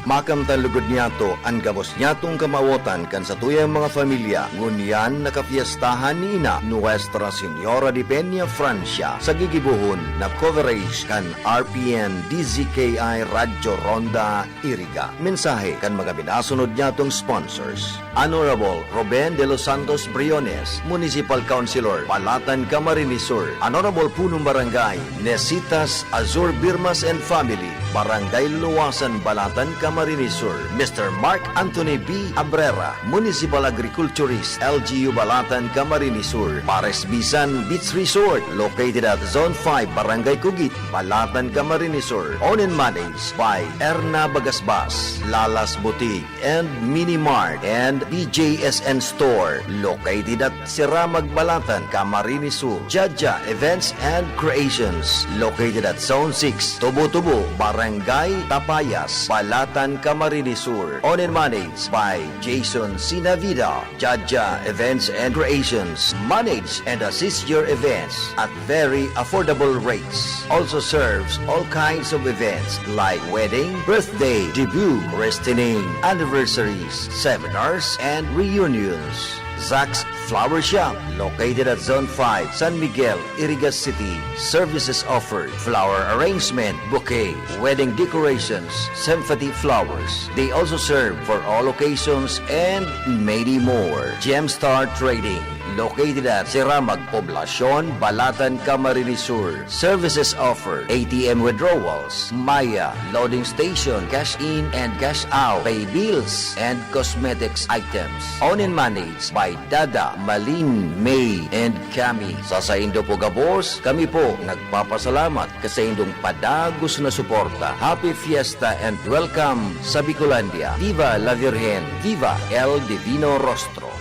Makamtan lugod niyato an gabos niyatong kamawotan kan satuyang mga pamilya, ngunyan na kapiestahan ni Ina, Nuestra Señora de Peña Francia, sa gigibohon na coverage kan R P N D Z K I Radyo Ronda Iriga. Mensahe kan mga minasunod niyatong sponsors. Honorable Ruben de los Santos Briones, Municipal Councilor, Balatan, Camarines Sur. Honorable Punong Barangay, Nesitas Azur Birmas and Family, Barangay Luwasan, Balatan, Camarines Sur. Mister Mark Anthony B. Abrera, Municipal Agriculturist, L G U Balatan, Camarines Sur. Pares Bisan Beach Resort, located at Zone five, Barangay Kugit, Balatan, Camarines Sur. Owned and managed by Erna Bagasbas, Lalas Boutique and Mini Mart, and B J S N Store, located at Siramag, Balatan, Camarines Sur. Jaja Events and Creations, located at Zone six, Tubo-Tubo, Barangay Tapayas, Balatan, Camarines Sur. Owned and managed by Jason Sinavida. Jaja Events and Creations manage and assist your events at very affordable rates. Also serves all kinds of events like wedding, birthday, debut, christening, anniversaries, seminars, and reunions. Zach's Flower Shop, located at Zone five, San Miguel, Iriga City. Services offered: flower arrangement, bouquet, wedding decorations, sympathy flowers. They also serve for all occasions and many more. Gemstar Trading, located at Siramag, Poblacion, Balatan, Camarines Sur. Services offered: A T M withdrawals, Maya, loading station, cash in and cash out, pay bills, and cosmetics items. Owned and managed by Dada, Malin, May, and Cami. Sa saindo po gabos, kami po nagpapasalamat ka saindong padagos na suporta. Happy Fiesta and welcome sa Bicolandia. Viva la Virgen! Viva El Divino Rostro!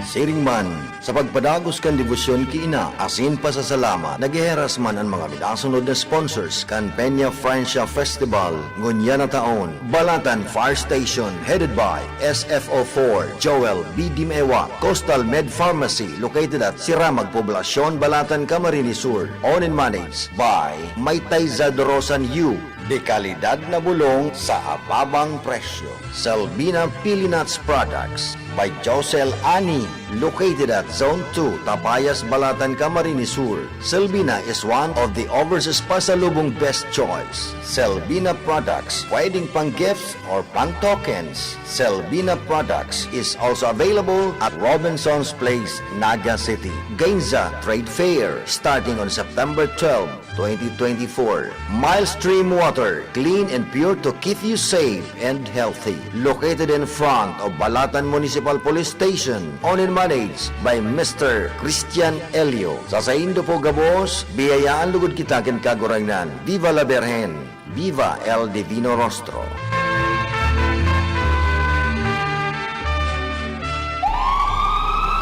Siring man, sa pagpadagos kan debosyon ki Ina asin pasasalamat, nagheheras man an mga minasunod na sponsors kan Peña Francia Festival ngunyan na taon: Balatan Fire Station, headed by S F O four Joel B. Dimewa, Coastal Med Pharmacy, located at Siramag, Poblacion, Balatan, Camarines Sur, owned and managed by Maytay Zadrosan U, de kalidad na bulong sa ababang presyo. Selbina Pili Nuts Products by Josel Ani, located at Zone two, Tabayas, Balatan, Camarines Sur. Selbina is one of the overseas pasalubong best choice. Selbina products, pwedeng pang gifts or pang tokens. Selbina products is also available at Robinson's Place, Naga City. Gainza Trade Fair, starting on September twelve, twenty twenty-four. Mild Stream Water, clean and pure to keep you safe and healthy. Located in front of Balatan Municipal Police Station, owned and managed by Mister Christian Elio. Sa saindo po gabos, biyayaan lugod kita kan Kagurangnan. Viva la Virgen! Viva El Divino Rostro!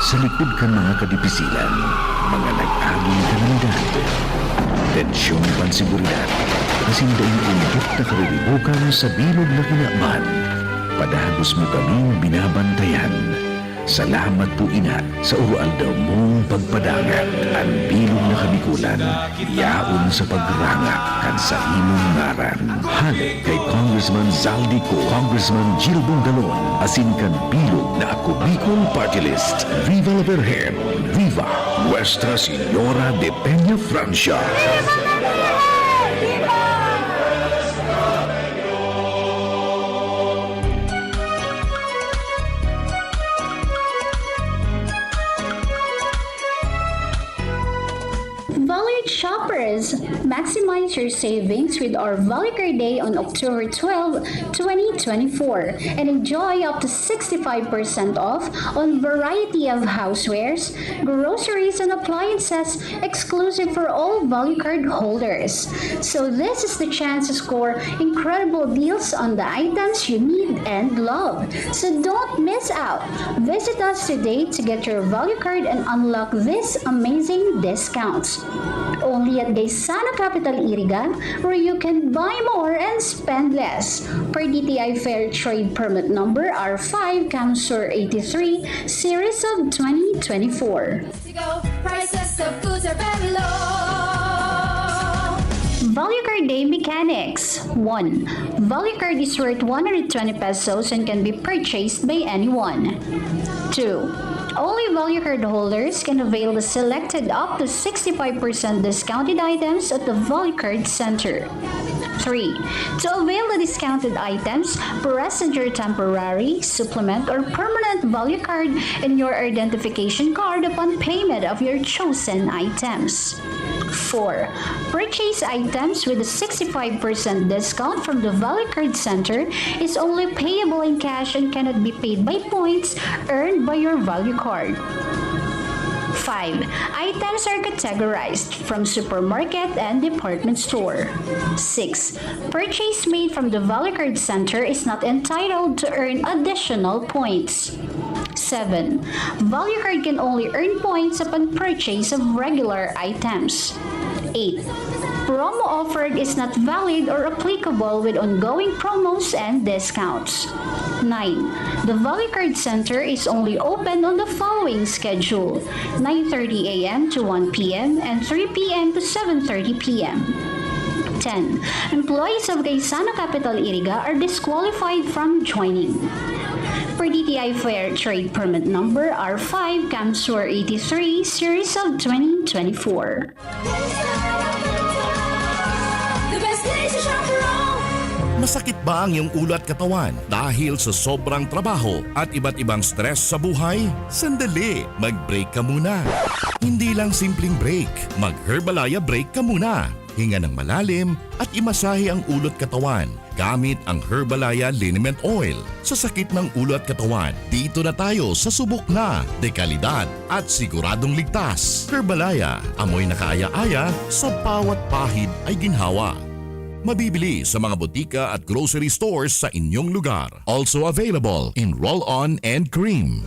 Sa likod kan mga kadipisilan, mga nag-aging kalamidad, tensyon, panseguridad, asin daing unggot na kariribokan sa bilog na kinaban, padagos mo kaming binabantayan. Salamat po, Ina, sa uroaldaw mong pagpadangat. An bilog na Kabikulan yaon sa pagranga kan saimong ngaran. Hale kay Congressman Zaldy Co, Congressman Gil Bongalon, asin kan bilog na Ako Bicol Party List. Viva la Virgen! Viva Nuestra Señora de Peña Francia! Value Shoppers! Maximize your savings with our Value Card Day on October twelve, twenty twenty-four, and enjoy up to sixty-five percent off on variety of housewares, groceries, and appliances exclusive for all Value Card holders. So this is the chance to score incredible deals on the items you need and love. So don't miss out. Visit us today to get your value card and unlock these amazing discounts. Only at Gaisano Capital Iriga, where you can buy more and spend less. Per D T I Fair Trade Permit Number R five, Camsur eighty-three, Series of twenty twenty-four. Prices of goods are very low. Value Card Day Mechanics. One. Value Card is worth one hundred twenty pesos and can be purchased by anyone. Two. Only Value Card holders can avail the selected up to sixty-five percent discounted items at the Value Card Center. Three. To avail the discounted items, present your temporary, supplement, or permanent value card and your identification card upon payment of your chosen items. Four. Purchase items with a sixty-five percent discount from the Value Card Center is only payable in cash and cannot be paid by points earned by your value card. Five. Items are categorized from supermarket and department store. Six. Purchase made from the Value Card Center is not entitled to earn additional points. Seven. Value card can only earn points upon purchase of regular items. Eight. Promo offered is not valid or applicable with ongoing promos and discounts. Nine. The Value Card Center is only open on the following schedule: nine thirty a m to one p m and three p m to seven thirty p m. Ten. Employees of Gaisano Capital Iriga are disqualified from joining. Per D T I Fair Trade Permit Number R five, Camsur eighty-three, Series of twenty twenty-four. The best place to shop for all. Masakit ba ang iyong ulo at katawan dahil sa sobrang trabaho at iba't ibang stress sa buhay? Sandali, mag-break ka muna. Hindi lang simpleng break, mag-Herbalaya break ka muna. Hinga ng malalim at imasahe ang ulo at katawan gamit ang Herbalaya Liniment Oil. Sa sakit ng ulo at katawan, dito na tayo sa subok na, dekalidad at siguradong ligtas. Herbalaya, amoy na kaaya-aya, sa bawat pahid ay ginhawa. Mabibili sa mga botika at grocery stores sa inyong lugar. Also available in roll-on and cream.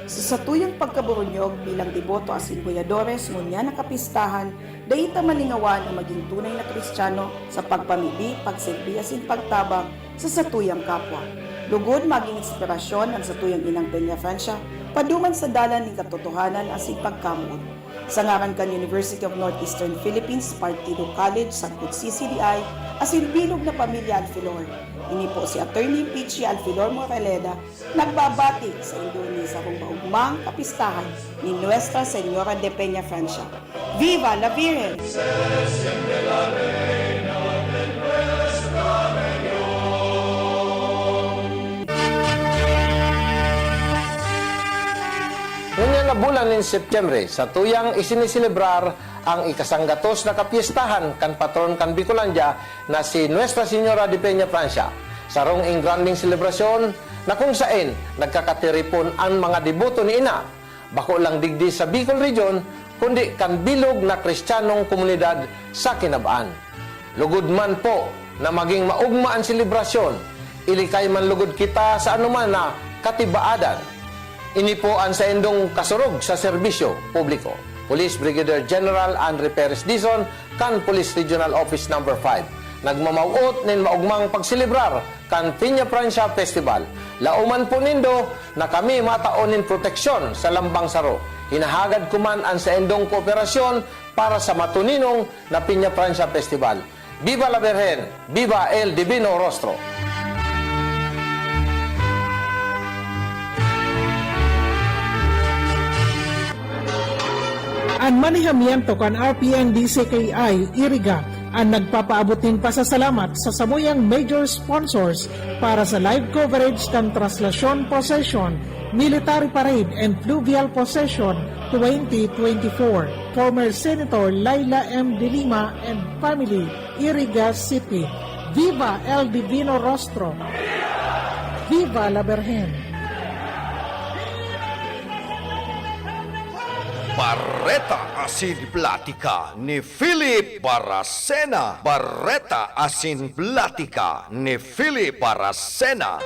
Sa satuyang pagkaburunyog bilang deboto asin boyadores ngunyan na kapistahan, dai ta malingawan na magin tunay na Kristiyano sa pagpamibi, pagserbi asin pagtabang sa satuyang kapwa. Lugod magin inspirasyon an satuyang Inang Peñafrancia paduman sa dalan nin katotohanan asin pagkamoot. Sa ngaran kan University of Northeastern Philippines, Partido College, sagkod C C D I, asin bilog na pamilya Alfilor, ini po si Attorney Peachy Alfilor Moraleda, nagbabati saindo nin sarong maogmang kapistahan ni Nuestra Señora de Peñafrancia. Viva la Virgen! Ngunyan na bulan nin Setyembre, satuyang isiniselebrar ang ikasanggatos na kapyestahan kan patron kan Bicolandia na si Nuestra Señora de Peñafrancia. Sarong engrandeng selebrasyon na kung saen nagkakatiripon an mga deboto ni Ina, bako lang digdi sa Bicol Region, kundi kan bilog na Kristiyanong komunidad sa kinaban. Lugod man po na maging maogma an selebrasyon, ilikay man lugod kita sa anoman na katibaadan. Ini po an saindong kasurog sa serbisyo publiko, Police Brigadier General Andre Perez Dizon, kan Police Regional Office Number five. Nagmamawot nin maogmang pagselebrar kan Peña Francia Festival. Laoman po nindo na kami matao nin proteksyon sa lambang saro. Hinahagad ko man an saindong kooperasyon para sa matuninong na Peña Francia Festival. Viva la Virgen! Viva el Divino Rostro! An manehamiento kan R P N D C K I Iriga an nagpapaabot nin pasasalamat sa samuyang major sponsors para sa live coverage kan Traslasyon Procession, Military Parade and Fluvial Procession twenty twenty-four. Former Senator Laila M. De Lima and family, Iriga City. Viva el Divino Rostro! Viva la Virgen! Bareta asin platika ni Philip Baracena. Bareta asin platika ni Philip Baracena.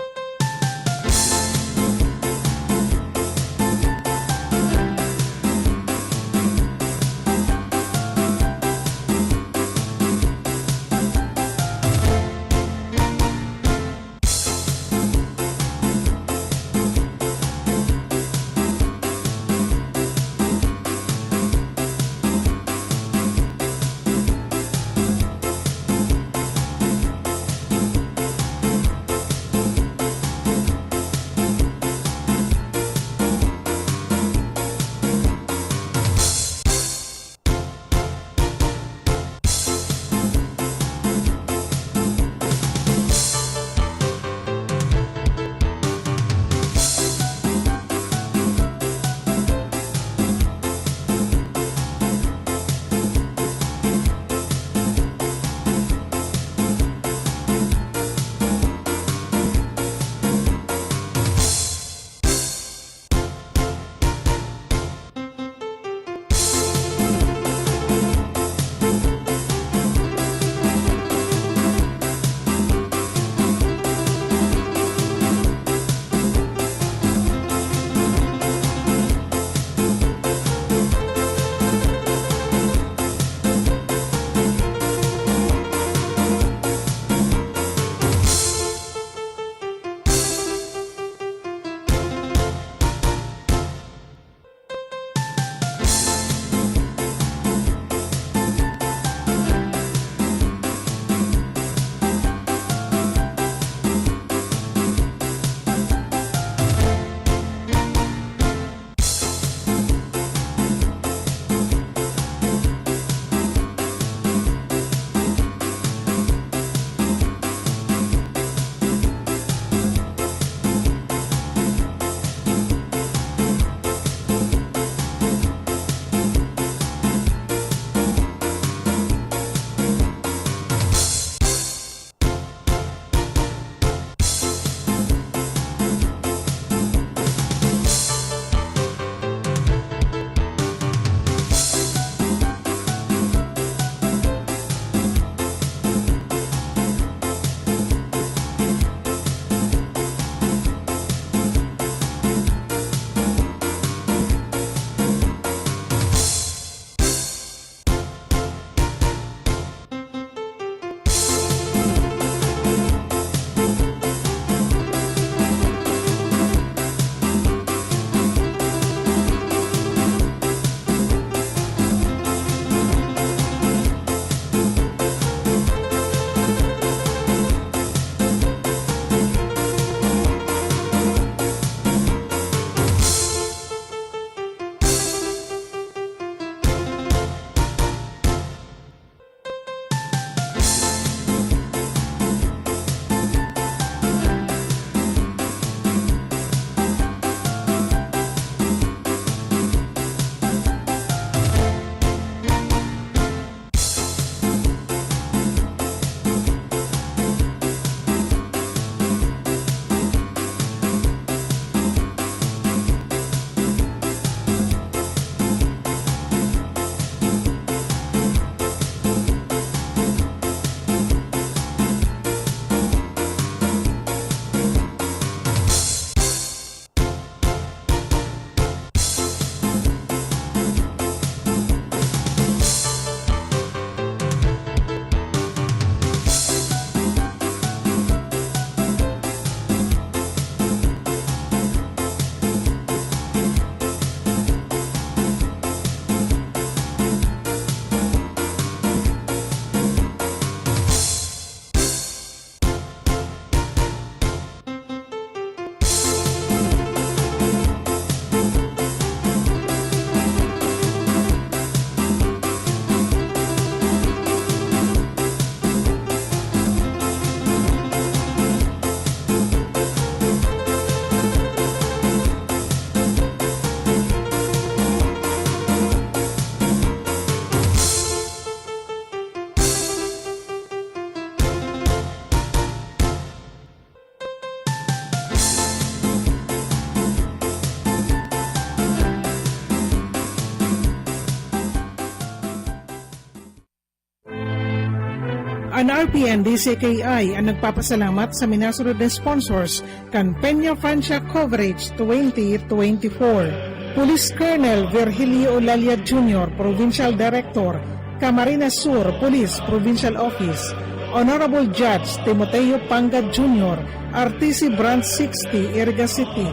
An R P N D C K I an nagpapasalamat sa minasunod na sponsors kan Peña Francia Coverage twenty twenty-four. Police Colonel Virgilio Olalia Junior, Provincial Director, Camarines Sur Police Provincial Office. Honorable Judge Timoteo Pangad Junior, R T C Branch sixty, Iriga City.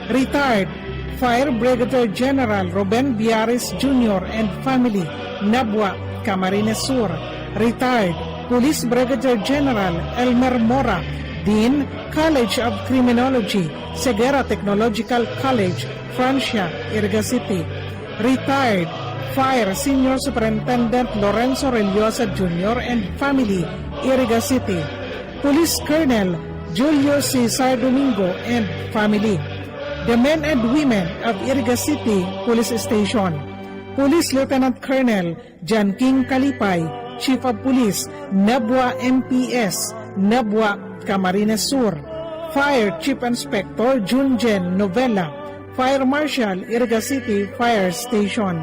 Retired Fire Brigadier General Ruben Biares Junior and family, Nabua, Camarines Sur. Retired Police Brigadier General Elmer Mora, Dean, College of Criminology, Ceguera Technological College, Francia, Iriga City. Retired Fire Senior Superintendent Lorenzo Rellosa Junior and family, Iriga City. Police Colonel Julio Cesar Domingo and family. The men and women of Iriga City Police Station. Police Lieutenant Colonel John King Kalipay, Chief of Police, Nabua M P S, Nabua, Camarines Sur. Fire Chief Inspector Junjen Novella, Fire Marshal, Iriga City Fire Station.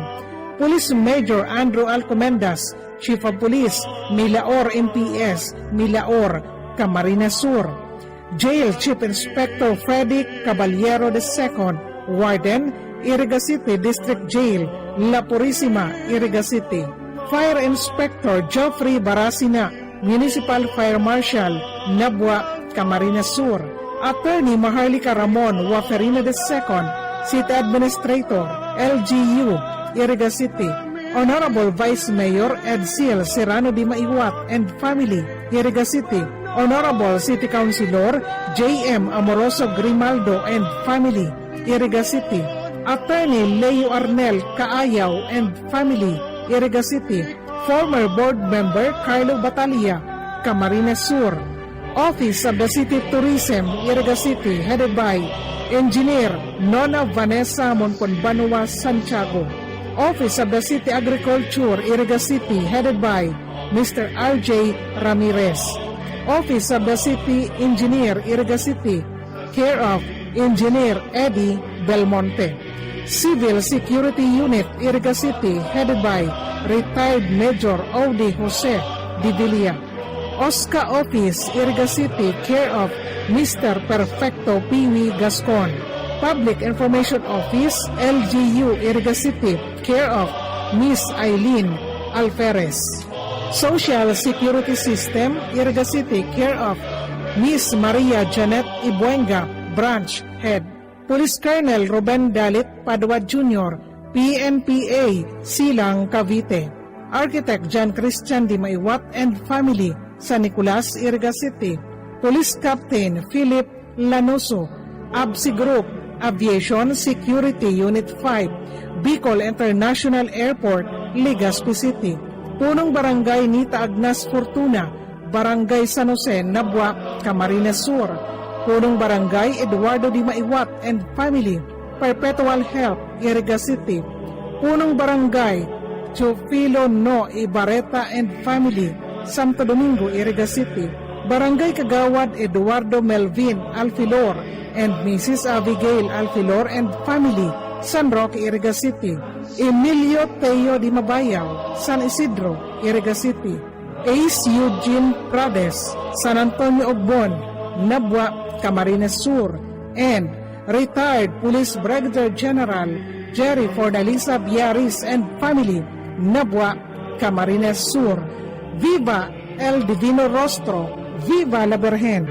Police Major Andrew Alcomendas, Chief of Police, Milaor M P S, Milaor, Camarines Sur. Jail Chief Inspector Freddy Caballero the second, Warden, Iriga City District Jail, La Purisima, Iriga City. Fire Inspector Geoffrey Barasina, Municipal Fire Marshal, Nabua, Camarines Sur. Attorney Maharlika Ramon Waferina the second, City Administrator, L G U, Iriga City. Honorable Vice Mayor Edsel Serrano de Maiwat and family, Iriga City. Honorable City Councilor J M Amoroso Grimaldo and family, Iriga City. Attorney Leo Arnel Kaayaw and family, Iriga City. Former Board Member Carlo Batalla, Camarines Sur. Office of the City Tourism, Iriga City, headed by Engineer Nona Vanessa Monconbanua Santiago. Office of the City Agriculture, Iriga City, headed by Mister R J Ramirez. Office of the City Engineer, Iriga City, care of Engineer Eddie Belmonte. Civil Security Unit, Iriga City, headed by retired Major Audi Jose de Villa. OSCA Office, Iriga City, care of Mister Perfecto Piwi Gascon. Public Information Office, L G U, Iriga City, care of Miss Eileen Alferez. Social Security System, Iriga City, care of Miss Maria Janet Ibuenga, Branch Head. Police Colonel Ruben Dalit Padua Junior, P N P A, Silang, Cavite. Architect John Christian Di Maiwat and family, San Nicolas, Iriga City. Police Captain Philip Lanoso, Absi Group, Aviation Security Unit five, Bicol International Airport, Legazpi City. Punong Barangay Nita Agnas Fortuna, Barangay San Jose, Nabua, Camarines Sur. Punong Barangay Eduardo Di Maiwat and family, Perpetual Health, Iriga City. Punong Barangay Teofilo No Ibarreta and family, Santo Domingo, Iriga City. Barangay Kagawad Eduardo Melvin Alfilor and Missus Abigail Alfilor and family, San Roque, Iriga City. Emilio Teo Di Mabayaw, San Isidro, Iriga City. Ace Eugene Prades, San Antonio Ogbon, Nabua, Camarines Sur, and retired Police Brigadier General Jerry Fortaleza Biaris and family, Nabua, Camarines Sur. Viva El Divino Rostro! Viva la Virgen!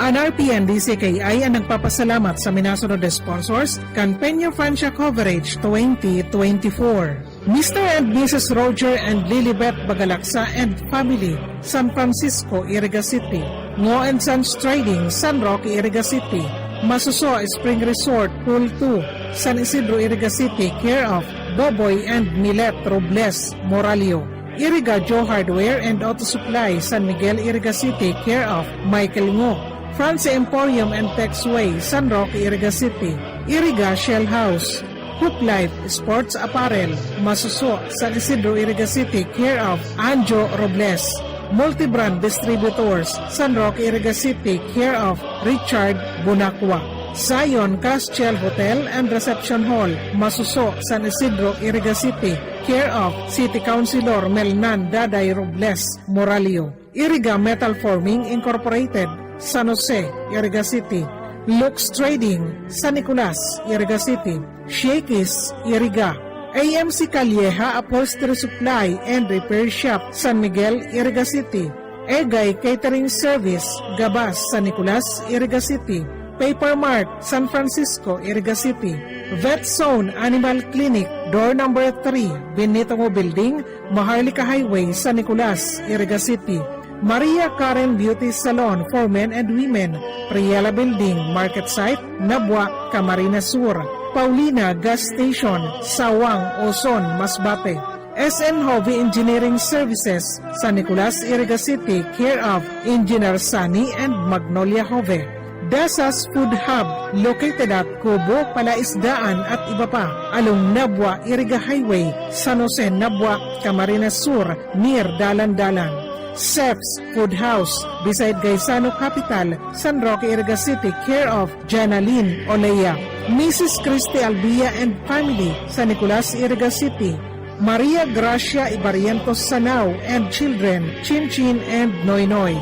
An R P N D C K I an nagpapasalamat sa minasunod na sponsors kan Peña Francia Coverage twenty twenty-four. Mister and Missus Roger and Lilibet Bagalaksa and family, San Francisco, Iriga City. Ngo and Sons Trading, San Roque, Iriga City. Masuso Spring Resort, Pool two, San Isidro, Iriga City, care of Boboy and Milet Robles Moralio. Iriga Joe Hardware and Auto Supply, San Miguel, Iriga City, care of Michael Ngo. Francie Emporium and Texway, San Roque, Iriga City. Iriga Shell House. Hoop Life Sports Apparel, Masuso, San Isidro, Iriga City, care of Anjo Robles. Multibrand Distributors, San Roque, Iriga City, care of Richard Bonacua. Zion Castiel Hotel and Reception Hall, Masuso, San Isidro, Iriga City, care of City Councilor Melnan Daday Robles Moralio. Iriga Metal Forming Incorporated, San Jose, Iriga City. Lux Trading, San Nicolas, Iriga City. Shakey's, Iriga. A M C Calleja Upholstery Supply and Repair Shop, San Miguel, Iriga City. Egay Catering Service, Gabas, San Nicolas, Iriga City. Paper Mart, San Francisco, Iriga City. Vet Zone Animal Clinic, door number three, Benito Building, Maharlika Highway, San Nicolas, Iriga City. Maria Karen Beauty Salon for men and women, Priela Building, Market Site, Nabua, Camarines Sur. Paulina Gas Station, Sawang, Ozon, Masbate. S N Hove Engineering Services, San Nicolas, Iriga City, care of Engineer Sunny and Magnolia Hove. Dasas Food Hub, located at Kubo, Palaisdaan at iba pa, along Nabua, Iriga Highway, San Jose, Nabua, Camarines Sur, near Dalan-Dalan. Seps Food House, beside Gaisano Capital, San Roque, Iriga City, care of Janalyn Olea. Missus Christy Albia and family, San Nicolas, Iriga City. Maria Gracia Ibarrientos Sanao and children, Chinchin and Noynoy.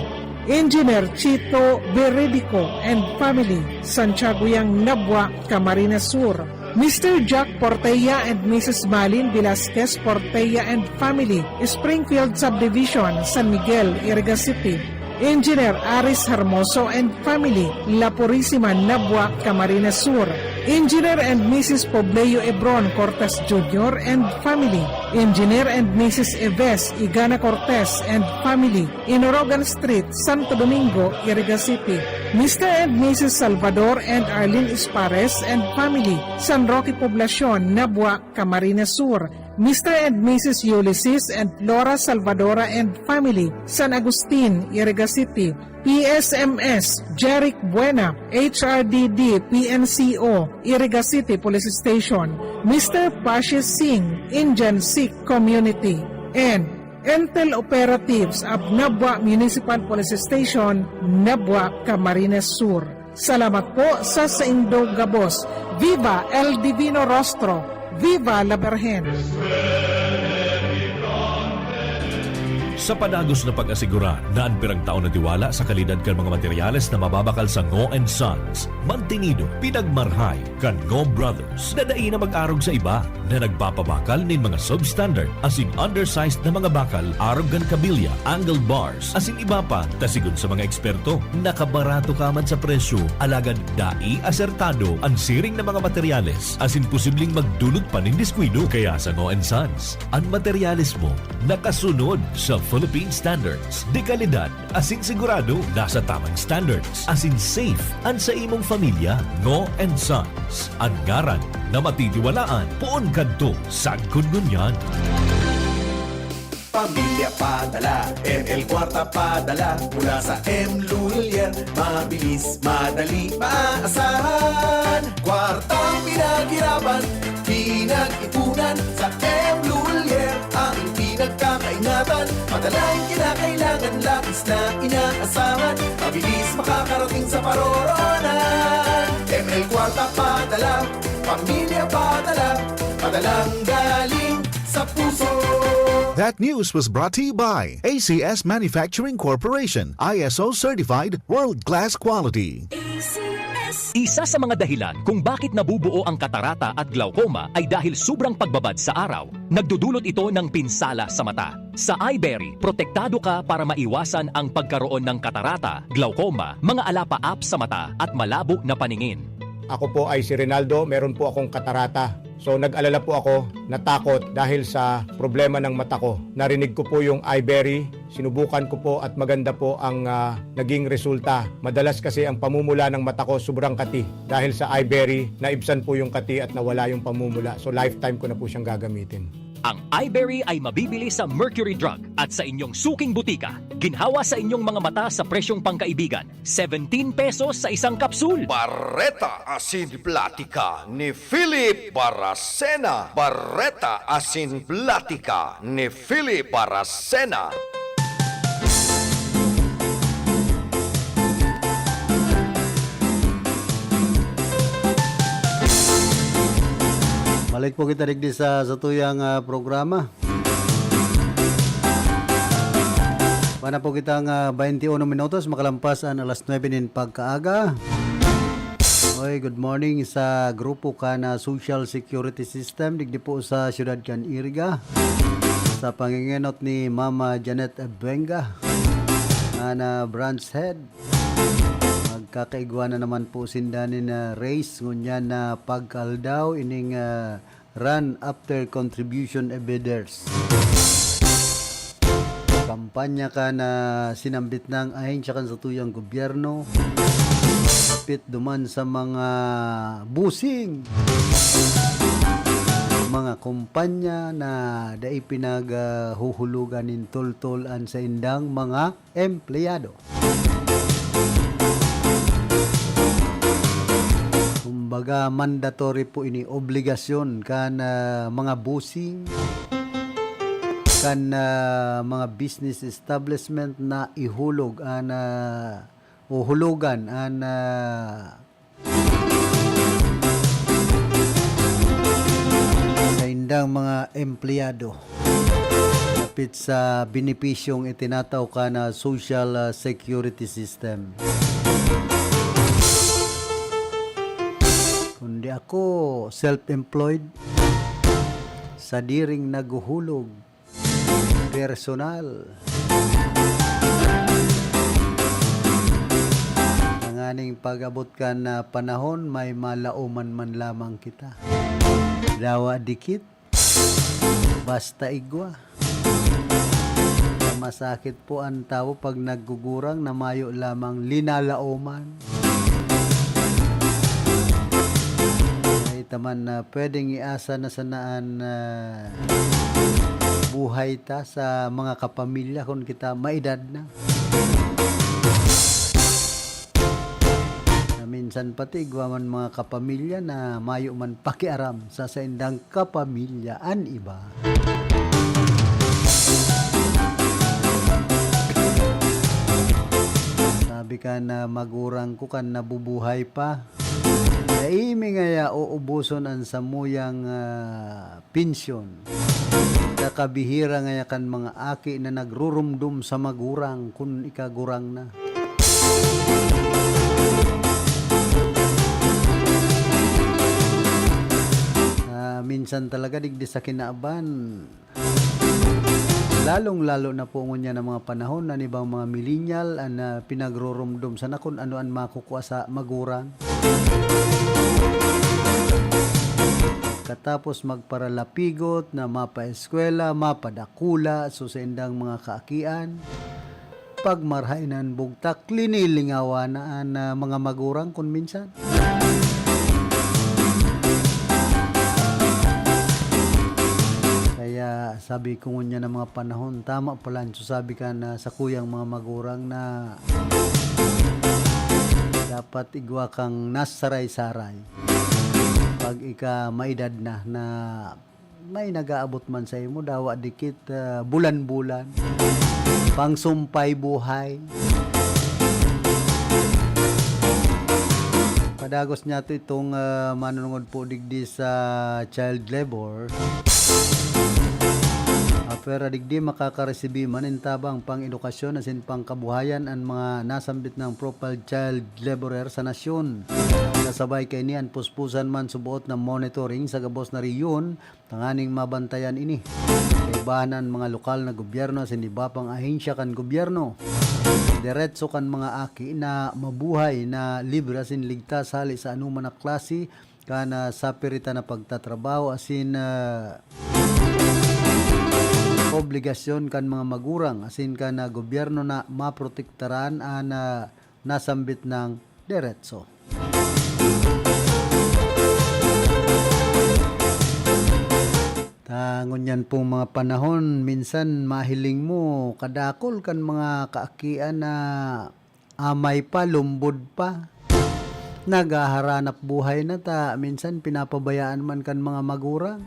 Engineer Chito Veridico and family, Santiago Yang, Nabua, Camarines Sur. Mister Jack Portella and Missus Malin Velasquez Portella and family, Springfield Subdivision, San Miguel, Iriga City. Engineer Aris Hermoso and family, La Purisima, Nabua, Camarines Sur. Engineer and Missus Pobleo Ebron Cortes Junior and family. Engineer and Missus Eves Igana Cortes and family, Inorogan Street, Santo Domingo, Iriga City. Mister and Missus Salvador and Arlene Espares and family, San Roque Poblacion, Nabua, Camarines Sur. Mister and Missus Ulysses and Flora Salvadora and family, San Agustin, Iriga City. P S M S, Jeric Buena, H R D D, P N C O, Iriga City Police Station. Mister Pashi Singh, Indian Sikh Community. And Intel Operatives of Nabua Municipal Police Station, Nabua, Camarines Sur. Salamat po sa saindong gabos. Viva El Divino Rostro! Viva la Virgen! Sa padagos na pag-asigurar na an pirang taon na tiwala sa kalidad kan mga materyales na mababakal sa Ngo and Sons, mantinido, pinagmarhay kan Ngo Brothers na dai na mag-arog sa iba na nagbababakal nin mga substandard asin undersized na mga bakal arog kan kabilya, angle bars, asin iba pa, ta sigon sa mga eksperto, nakabarato ka man sa presyo, alagad dai asertado an siring na mga materyales, asin posibleng magdulot pa nin diskuido. Kaya sa Ngo and Sons, an materyales mo nakasunod sa Philippine Standards de kalidad asin sigurado nasa tamang standards asin safe an sa imong pamilya. Ngo and Sons, an ngaran na matitiwalaan poon kadto sagkod ngunyan. Pamilya padala, M L Kwarta padala, mula sa M Lulier, mabilis, madali, maaasahan. Kwartang pinaghirapan, pinag-ipunan, sa M Lulier, aming pinagkakaingatan. Padalang kinakailangan, labis na inaasahan, mabilis makakarating sa paroroonan. M L Kwarta padala, pamilya padala, padalang galing sa puso. That news was brought to you by A C S Manufacturing Corporation, I S O certified, world-class quality. Isa sa mga dahilan kung bakit nabubuo ang katarata at glaucoma ay dahil sobrang pagbabad sa araw. Nagdudulot ito ng pinsala sa mata. Sa Eyeberry, protektado ka para maiwasan ang pagkaroon ng katarata, glaucoma, mga alapaap sa mata, at malabo na paningin. Ako po ay si Rinaldo, meron po akong katarata. So, nag-alala po ako, natakot dahil sa problema ng mata ko. Narinig ko po yung Eyeberry, sinubukan ko po at maganda po ang, ah, naging resulta. Madalas kasi ang pamumula ng mata ko sobrang kati. Dahil sa Eyeberry, naibsan po yung kati at nawala yung pamumula. So, lifetime ko na po siyang gagamitin. Ang Eyeberry ay mabibili sa Mercury Drug at sa inyong suking butika. Ginhawa sa inyong mga mata sa presyong pangkaibigan, seventeen pesos sa isang kapsul. Bareta asin platika ni Philip Baracena. Bareta asin platika ni Philip Baracena. Balik po kita digdi sa satuyang, ah, programa. Wala po kitang, ah, twenty-one minutos makalampas an alas nuebe nin pagkaaga. Oy, good morning sa grupo kan Social Security System digdi po sa siyudad kan Iriga. Sa pangengenot ni Mama Janet Buenga, na, na branch head. Magkakaigwa na naman po sinda nin, ah, race ngunyan na pagkaldaw ining, ah, Run After Contribution Eviders. Kampanya kan sinambit na ahensya kan satuyang gobyerno, dapit duman sa mga busing, mga kumpanya na dai pinaghuhulugan nin tultol an saindang mga empleyado. Kumbaga, mandatory po ini, obligasyon kan, ah, mga busing, kan, ah, mga business establishment na ihulog an, ah, o hulugan an, ah, saindang mga empleyado dapit sa benepisyong itinatao kan Social, ah, Security System. Kundi ako, self-employed, sadiring naghuhulog, personal. Tanganing pag-abot kan, ah, panahon, may malaoman man lamang kita. Dawa dikit, basta igwa. Masakit po an tawo pag naggugurang na mayo lamang linalaoman. Dai ta man na pwedeng iasa na sana an, ah, buhay ta sa mga kapamilya kun kita maedad na. Na minsan pati igwa man mga kapamilya na mayo man pakiaram sa saindang kapamilya an iba. Sabi kan magurang ko kan nabubuhay pa, "Dai mi ngaya uubuson an samuyang, ah, pensyon. Kakabihira ngaya kan mga aki na nagrurumdom sa magurang kun ikagurang na." Ah, minsan talaga digdi sa kinaban, lalong-lalo na po ngunyan ang mga panahon na an ibang mga millennial an, ah, pinagrurumdom sana kun ano an makukua sa magurang. Katapos magparalapigot na mapaeskwela, mapadakula, so saindang mga kaakian, pagmarhay na an bugtak, linilingawan na an, ah, mga magurang kun minsan. Kaya sabi ko ngunyan na mga panahon, tama pala an sasabi kan sakuyang mga magurang na dapat igwa kang nasaray-saray pag ika maedad na, na may nag-aabot man saimo, dawa dikit, ah, bulan-bulan, pangsumpay buhay. Padagos niyato itong, ah, manunungod po digdi sa child labor. Ah, pwera digdi makakaresibi man nin tabang pang-edukasyon asin pangkabuhayan an mga nasambit na profiled child laborer sa nasyon. Kasabay kaini, an puspusan man suboot na monitoring sa gabos na rehiyon tanganing mabantayan ini. Kaibahan an mga lokal na gobyerno asin iba pang ahensya kan gobyerno. Diretso kan mga aki na mabuhay na libre asin ligtas hali sa anoman na klase kan, ah, sapiritan na pagtatrabaho asin, ah, obligasyon kan mga magurang asin kan, ah, gobyerno na maprotektaran an, ah, nasambit na deretso. Ta ngunyan pong mga panahon, minsan mahiling mo, kadakul kan mga kaakian na amay pa, lumbod pa. Naghaharanap buhay na ta, minsan pinapabayaan man kan mga magurang.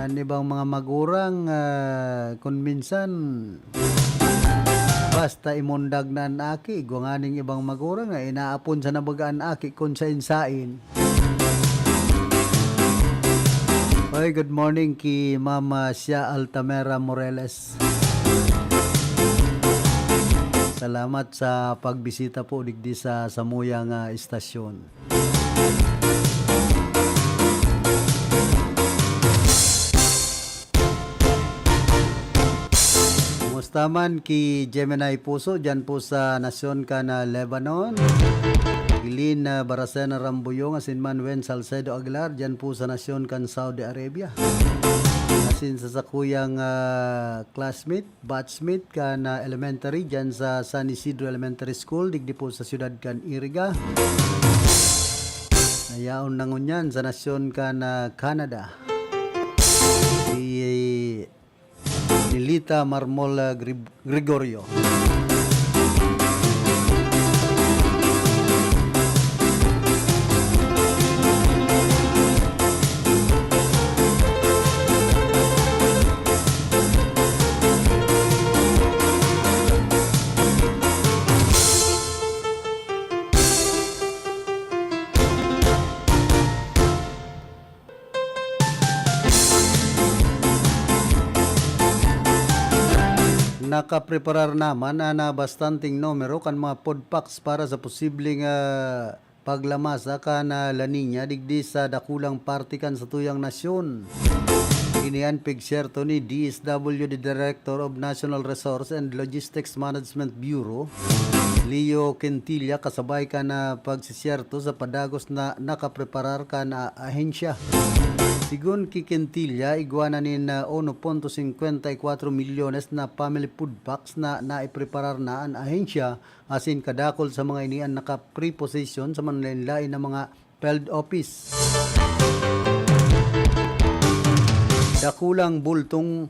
An ibang mga magurang, ah, kun minsan, basta imundag na an aki, igwa nganing ibang magurang na inaapon sana baga an aki kun saen-saen. Oy, good morning ki Mama Sia Altamera Moreles. Salamat sa pagbisita po digdi sa samuyang, ah, istasyon. Kumusta man ki Gemini Puso, dyan po sa nasyon kan, ah, Lebanon? Eileen, ah, Baracena Rambuyong, asin man Wen Salcedo Aguilar, dyan po sa nasyon kan Saudi Arabia. Asin sa sakuyang, ah, classmate, batchmate kan, ah, elementary, dyan sa San Isidro Elementary School, digdi po sa siyudad kan Iriga. Nayaon na ngunyan sa nasyon kan, ah, Canada. Si Lilita Marmol, ah, Grib-, Gregorio. Nakapreparar naman an, ah, bastanteng numero kan mga food packs para sa posibleng, ah, paglamasa kan, ah, La Niña digdi sa dakulang parte kan satuyang nasyon. Ini an pigsyerto ni D S W D Director of National Resource and Logistics Management Bureau, Leo Quintilla, kasabay kan, ah, pagsisyerto sa padagos na nakapreparar kan, ah, ahensya. Sigon ki Quintilla, igwa na nin, ah, uno punto cincuenta y cuatro milyones na family food packs na naipreparar na an ahensya, asin kadakul sa mga ini an naka-preposition sa manlaen-laen na mga field office. Dakulang bultong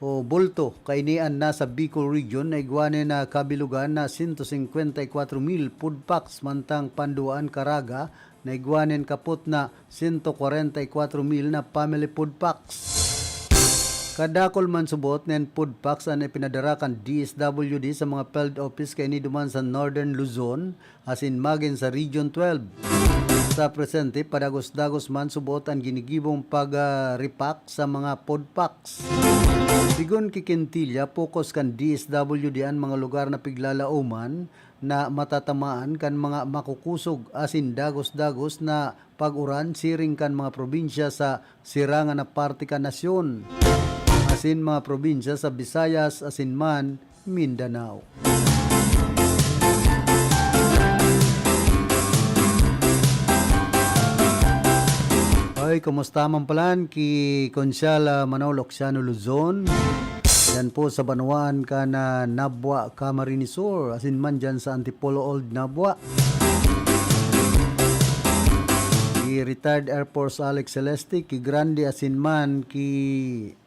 o bulto kaini an nasa Bicol Region na igwa nin kabilugan na sento singkwenta y kwatro mil food packs, mantang panduwaan karaga na igwa nin kapot na sento kwarenta y kwatro mil na family food packs. Kadakul man subot nin food packs an ipinadara kan D S W D sa mga field office kaini duman sa Northern Luzon, asin magin sa Region twelve. Sa presente, padagos-dagos man subot an ginigibong pag, ah, repack sa mga food packs. Sigon ki Quintilla, focus kan D S W D an mga lugar na piglalaoman na matatamaan kan mga makukusog asin dagos-dagos na pag-uran siring kan mga probinsya sa sirangan na parte kan nasyon, asin mga probinsya sa Visayas asin man Mindanao. Hoy, kumusta man palan ki Konsehal, ah, Manolo Oxiano Luzon? Yan po sa banwaan kan, ah, Nabua, Camarines Sur, asin man dyan sa Antipolo Old Nabua. Ki retired Air Force Alex Celeste, ki Grande, asin man ki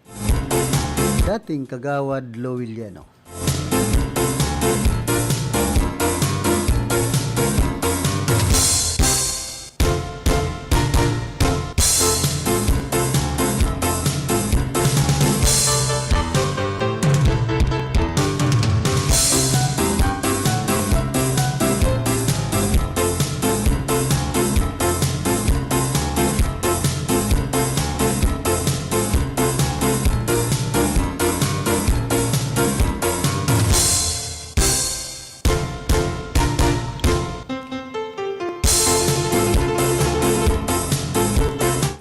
dating Kagawad Louie Lieno.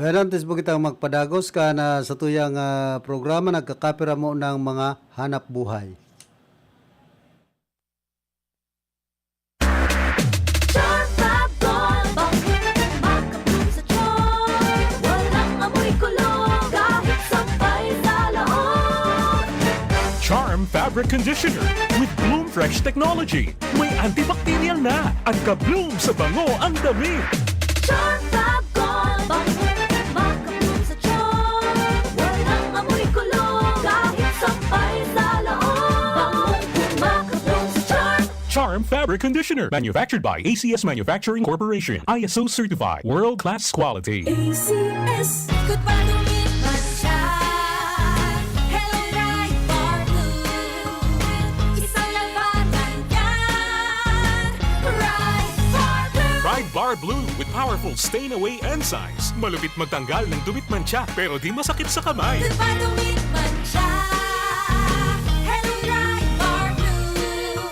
Pero antes po kitang magpadagos kan, ah, satuyang, ah, programa, nagkakapira mo ng mga hanap buhay. Charm Fab Gold, bang makabloom sa charm. Walang amoy kulog, kahit sampay sa loob. Charm Fabric Conditioner with Bloom Fresh Technology. May antibacterial na at ka-bloom sa bango ang damit. Charm Fab Gold, bang makabloom sa charm. Walang amoy kulog, kahit sampay sa loob. Bang makabloom sa charm. Charm Fabric Conditioner, manufactured by A C S Manufacturing Corporation, I S O certified, world-class quality. A C S. Ikot pa, lumipat siya. Hello, Pride Bar Blue. Isang labanan yan. Pride Bar Blue. Pride Bar Blue with powerful stain away enzymes. Malupit magtanggal ng dumi at mantsa, pero di masakit sa kamay. Di ba dumit mantsa? Hello Pride Bar Blue.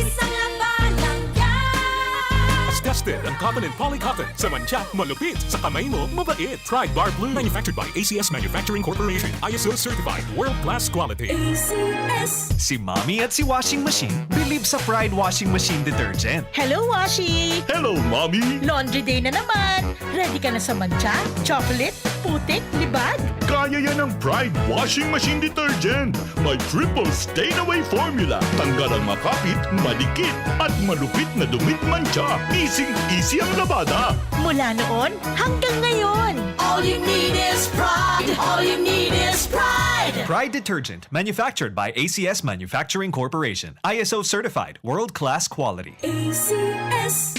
Isang laba lang yan. Tested ang cotton and poly cotton. Sa mantsa, malupit. Sa kamay mo, mabait. Pride Bar Blue. Manufactured by A C S Manufacturing Corporation. I S O certified. World class quality. A C S. Si Mommy at si Washing Machine believe sa Pride Washing Machine Detergent. Hello, Washi! Hello, Mommy! Laundry day na naman! Ready ka na sa mantsa, chocolate, putik, libag? Kaya yan ng Pride Washing Machine Detergent. May triple stain away formula. Tanggal ang makapit, madikit, at malupit na dumit mantsa. Easy-easy ang labada. Mula noon hanggang ngayon! All you need is pride. All you need is pride. Pride Detergent, manufactured by A C S Manufacturing Corporation. I S O certified, world-class quality. A C S.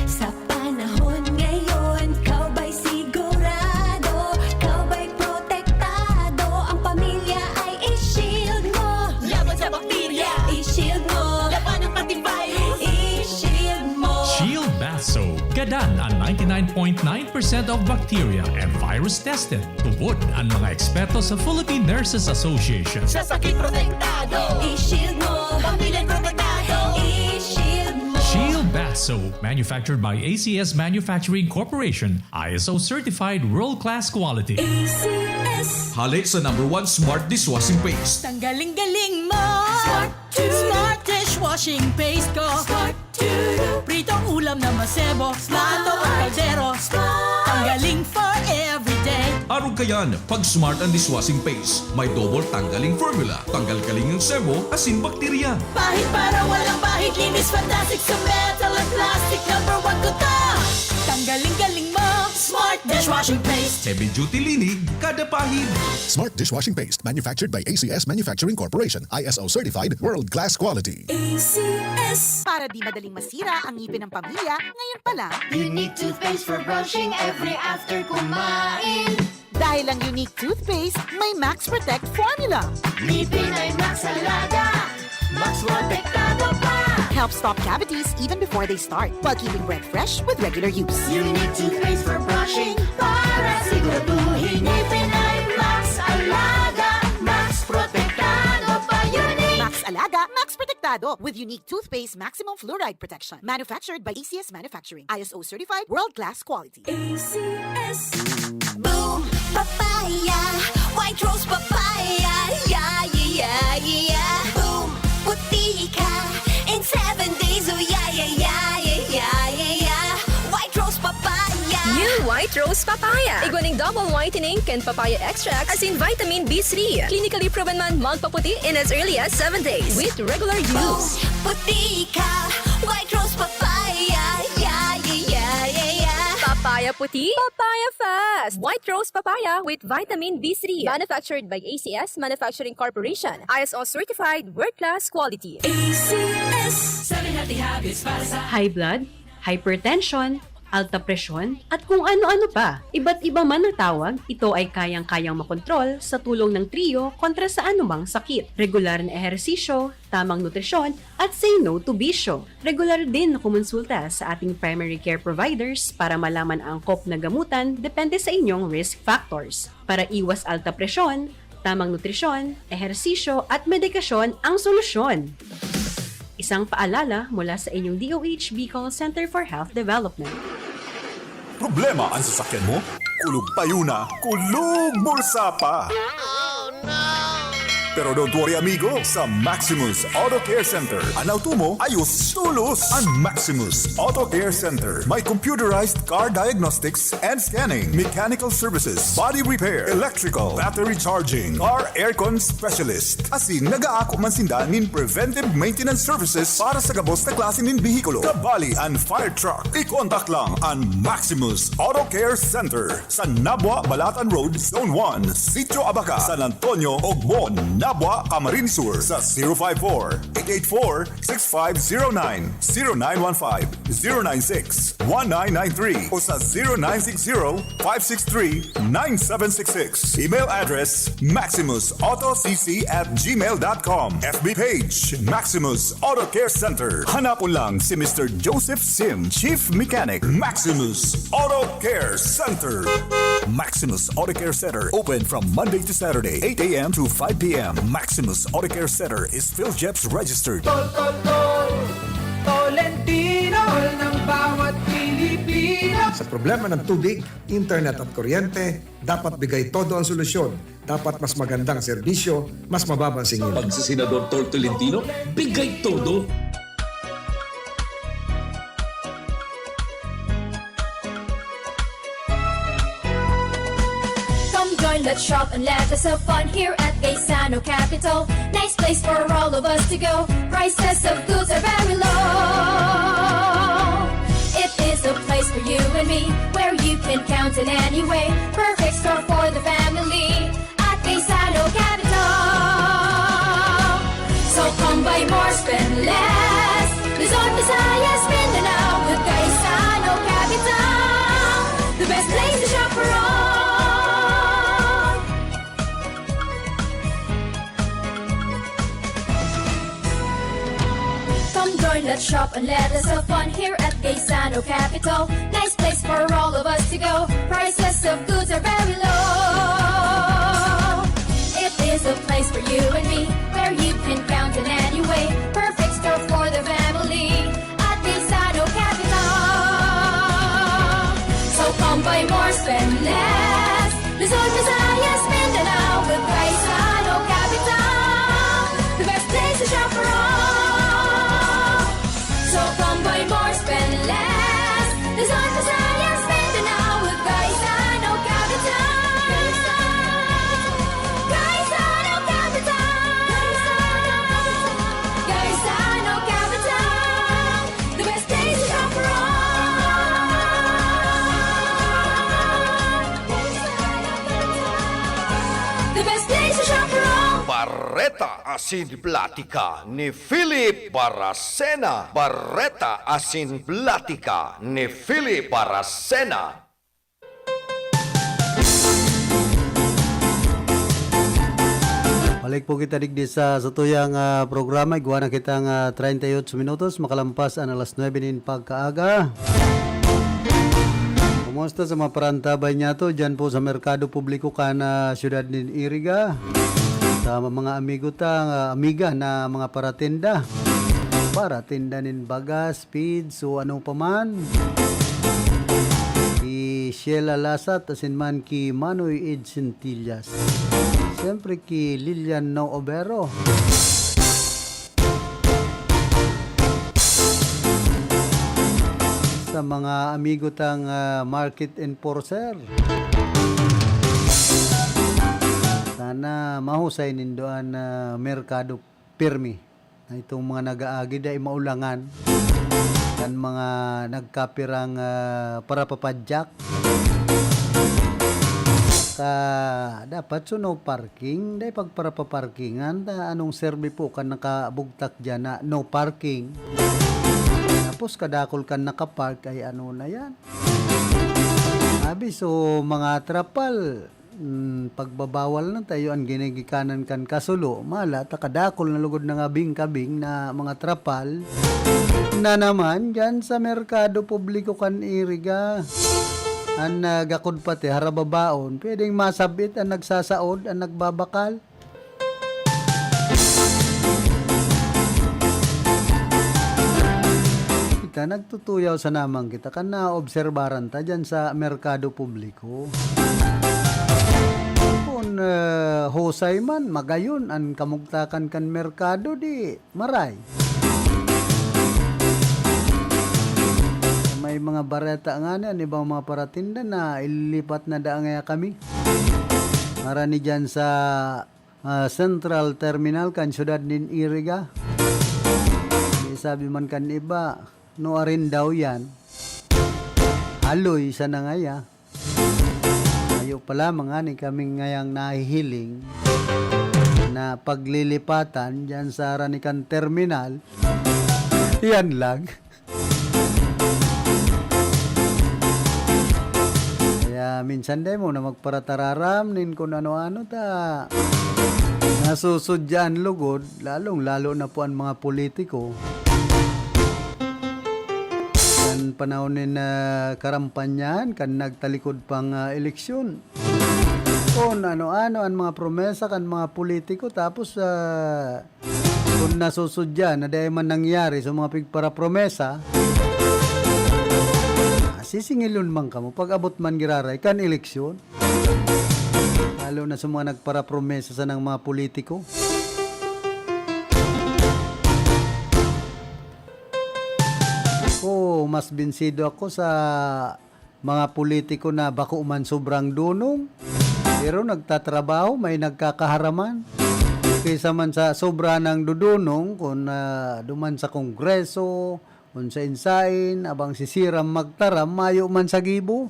Sa panahon ngayon, ikaw ba'y sigurado? Ikaw ba'y protektado? Ang pamilya ay i-shield mo. Laban sa bakterya, i-shield mo. Laban ng antivirus, i-shield mo. Shield Bath Soap. Gadan ang ninety-nine point nine percent of bacteria and virus tested. Tubod ang mga eksperto sa Philippine Nurses Association. Sa sakit protektado, i-shield mo. Pamilya protektado, i-shield mo. Shield Bath Soap, manufactured by A C S Manufacturing Corporation, I S O certified world-class quality. A C S. Hale sa number one smart dishwashing paste. Tanggaling-galing mo! Smart to. Smart dishwashing paste ko! Smart to. Pritong ulam na masebo, plato o kaldero. Tanggaling for everyday. Arog kayan, pag smart ang dishwashing paste, may double tanggaling formula, tanggal-galing ang sebo, asin bakterya. Pahid para walang bahid, linis fantastic sa metal at plastic. Number one ko to. Tanggaling-galing mo! Smart dishwashing paste. Heavy duty linig, kada pahid. Smart dishwashing paste, manufactured by A C S Manufacturing Corporation, I S O certified, world class quality. A C S. Para di madaling masira ang ngipin ng pamilya, ngayon pa lang. Unique toothpaste for brushing every after kumain. Dahil ang Unique Toothpaste, may Max Protect Formula. Ngipin ay Max Alaga. Max Protektado pa. Helps stop cavities even before they start, while keeping breath fresh with regular use. Unique toothpaste for brushing para siguraduhin ngipin ay Max Alaga. Max Protektado pa. Unique. Max Alaga, Max Protektado with Unique Toothpaste Maximum Fluoride Protection. Manufactured by A C S Manufacturing. I S O certified, world-class quality. A C S. Boom! Papaya! White Rose Papaya! Yeah, yeah, yeah, yeah! Boom! Puti ka in seven days! Oh, yeah, yeah, yeah, yeah, yeah, yeah, yeah! White Rose Papaya! New White Rose Papaya. Igwa ning double whitening kan papaya extract asin vitamin B three. Clinically proven man magpaputi in as early as seven days with regular use. Puti ka! White Rose Papaya! Yeah, yeah, yeah, yeah, yeah! Papaya puti, papaya fast. White Rose Papaya with vitamin B three. Manufactured by A C S Manufacturing Corporation. I S O certified, world-class quality. A C S. High blood, hypertension, alta presyon, at kung ano-ano pa. Iba't iba man ang tawag, ito ay kayang-kayang makontrol sa tulong ng Trio kontra sa anumang sakit. Regular na ehersisyo, tamang nutrisyon, at say no to bisyo. Regular din na kumonsulta sa ating primary care providers para malaman ang angkop na gamutan depende sa inyong risk factors. Para iwas alta presyon, tamang nutrisyon, ehersisyo, at medikasyon ang solusyon. Isang paalala mula sa inyong D O H Bicol Center for Health Development. Problema ang sasakyan mo? Kulog payo na, kulog bulsa pa! Pero don't worry, amigo. Sa Maximus Auto Care Center, an auto mo ayos tolos. An Maximus Auto Care Center may computerized car diagnostics and scanning, mechanical services, body repair, electrical, battery charging, car aircon specialist. Asin nagaako man sinda nin preventive maintenance services para sa gabos na klase nin behikulo. Kabali an fire truck. I-contact lang an Maximus Auto Care Center sa Nabua, Balatan Road, Zone one, Sitio Abaca, San Antonio, Ogmon, Abwa, Camarines Sur sa zero five four, eight eight four, six five zero nine, zero nine one five, zero nine six, one nine nine three o sa zero nine six zero, five six three, nine seven six six. Email address, maximus auto c c at gmail dot com. F B page, Maximus Auto Care Center. Hanapon lang si Mister Joseph Sim, Chief Mechanic, Maximus Auto Care Center. Maximus Auto Care Center, open from Monday to Saturday, eight a m to five p m. Maximus Auto Care Center is PhilGEPS registered. Tol, tol, tol, Tolentino, tol ng bawat Pilipino. Sa problema ng tubig, internet at kuryente, dapat bigay todo ang solusyon. Dapat mas magandang serbisyo, mas mababang singil. Pag si Senador Tol Tolentino, bigay todo. Come join, let's shop and let us have fun here at Gaisano Capital. Nice place for all of us to go. Prices of goods are very low. It is a place for you and me, where you can count in any way. Perfect store for the family at Gaisano Capital. So come buy more, spend less. Luzon, Visayas, Mindanao with Gaisano Capital. The best place to shop around. Come join, let's shop and let us have fun here at Gaisano Capital. Nice place for all of us to go. Prices of goods are very low. It is a place for you and me, where you can count in any way. Perfect store for the family at Gaisano Capital. So come buy more, spend less. Luzon, Visayas, Mindanao with Gaisano Capital. The best place to shop around. So come buy more, spend less. Luzon, Visayas, Mindanao with Gaisano Capital. Gaisano Capital. Gaisano Capital. The best place to shop around. The best place to shop around. Bareta asin platika ni Philip Baracena. Bareta asin platika ni Philip Baracena. Balik po kita digdi sa satuyang, ah, programa. Igwa na kitang, ah, treinta y ocho minutos, makalampas an alas nuebe nin pagkaaga. Kumusta sa mga parantabay niyato diyan po sa Merkado Publiko kan, ah, siyudad nin Iriga? Sa mga amigo ta, ah, amiga na mga paratinda. Paratinda nin bagas, feeds, o ano pa man. Ki Sheila Lasat, asin man ki Manoy Ed Centillas. Siyempre, ki Lilian No Overo. Sa mga amigo tang, ah, market enforcer. Sana mahusay nindo an, ah, merkado pirmi. Na itong mga nag-aagi, dai maulangan kan mga nagkapirang, ah, parapapadyak. Ka, dapat so no parking, dai pagparapaparkingan. Ta anong serbi po kan nakabugtak diyan na no parking? Tapos kadakol kan nakapark ay ano na yan? Abi, so mga trapal, mm, pagbabawal na tayo an ginigikanan kan kasulo. Mala ta kadakol na lugod na nga bing-kabing na mga trapal na naman diyan sa merkado publiko kan Iriga. An, ah, gakod pati harababaon, pwedeng masabit an nagsasaod, an nagbabakal. Kita nagtutuyaw sa namang kita kan naobserbaran ta diyan sa merkado publiko. Kun, eh, husay man, magayon an kamugtakan kan merkado, di maray. May mga bareta nga niyan, ibang mga paratinda na ililipat na daa ngaya kami. Marani diyan sa, ah, Central Terminal kan siyudad nin Iriga. Sabi man kan iba, nuarin daw yan. Haloy sana ngaya. Mayo pa lamang ngani kaming ngayang nahihiling. na paglilipatan diyan sa harani kan terminal. Yan lang. Kaya minsan dai mo na magparatararam nin kun ano-ano ta nasusudyaan lugod, lalong-lalo na po an mga politiko. Kan panahon nin, ah, karampanyahan, kan nagtalikod pang, ah, eleksyon. Kun ano-ano an mga promesa kan mga politiko, tapos, ah, kun nasusudyan na dai man nangyari sa mga pigparapromesa, ah, sisingilon man kamo pag-abot man giraray kan eleksyon. Lalo na sa mga nagparapromesa sanang mga politiko. Ako, mas binsido ako sa mga politiko na bako man sobrang dunong, pero nagtatrabaho, may nagkakaharaman. Kaysa man sa sobra nang dudunong, kun, ah, duman sa kongreso, kun sain-sain, abang sisiram magtaram, mayo man sa gibo.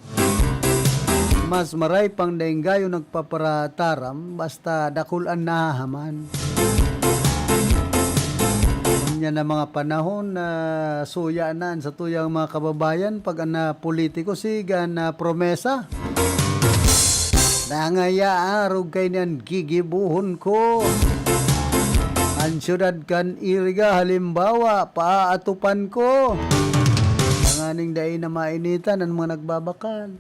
Mas maray pang daing gayo nagpaparataram, basta dakul an nahahaman. Unya na mga panahon na suya na an satuyang mga kababayan pag an, ah, politiko siga na promesa. Nangaya arog kay niyan gigibuhon ko. An siyudad kan Iriga, halimbawa, paaatupan ko. Tanganing dai na mainitan an mga nagbabakal.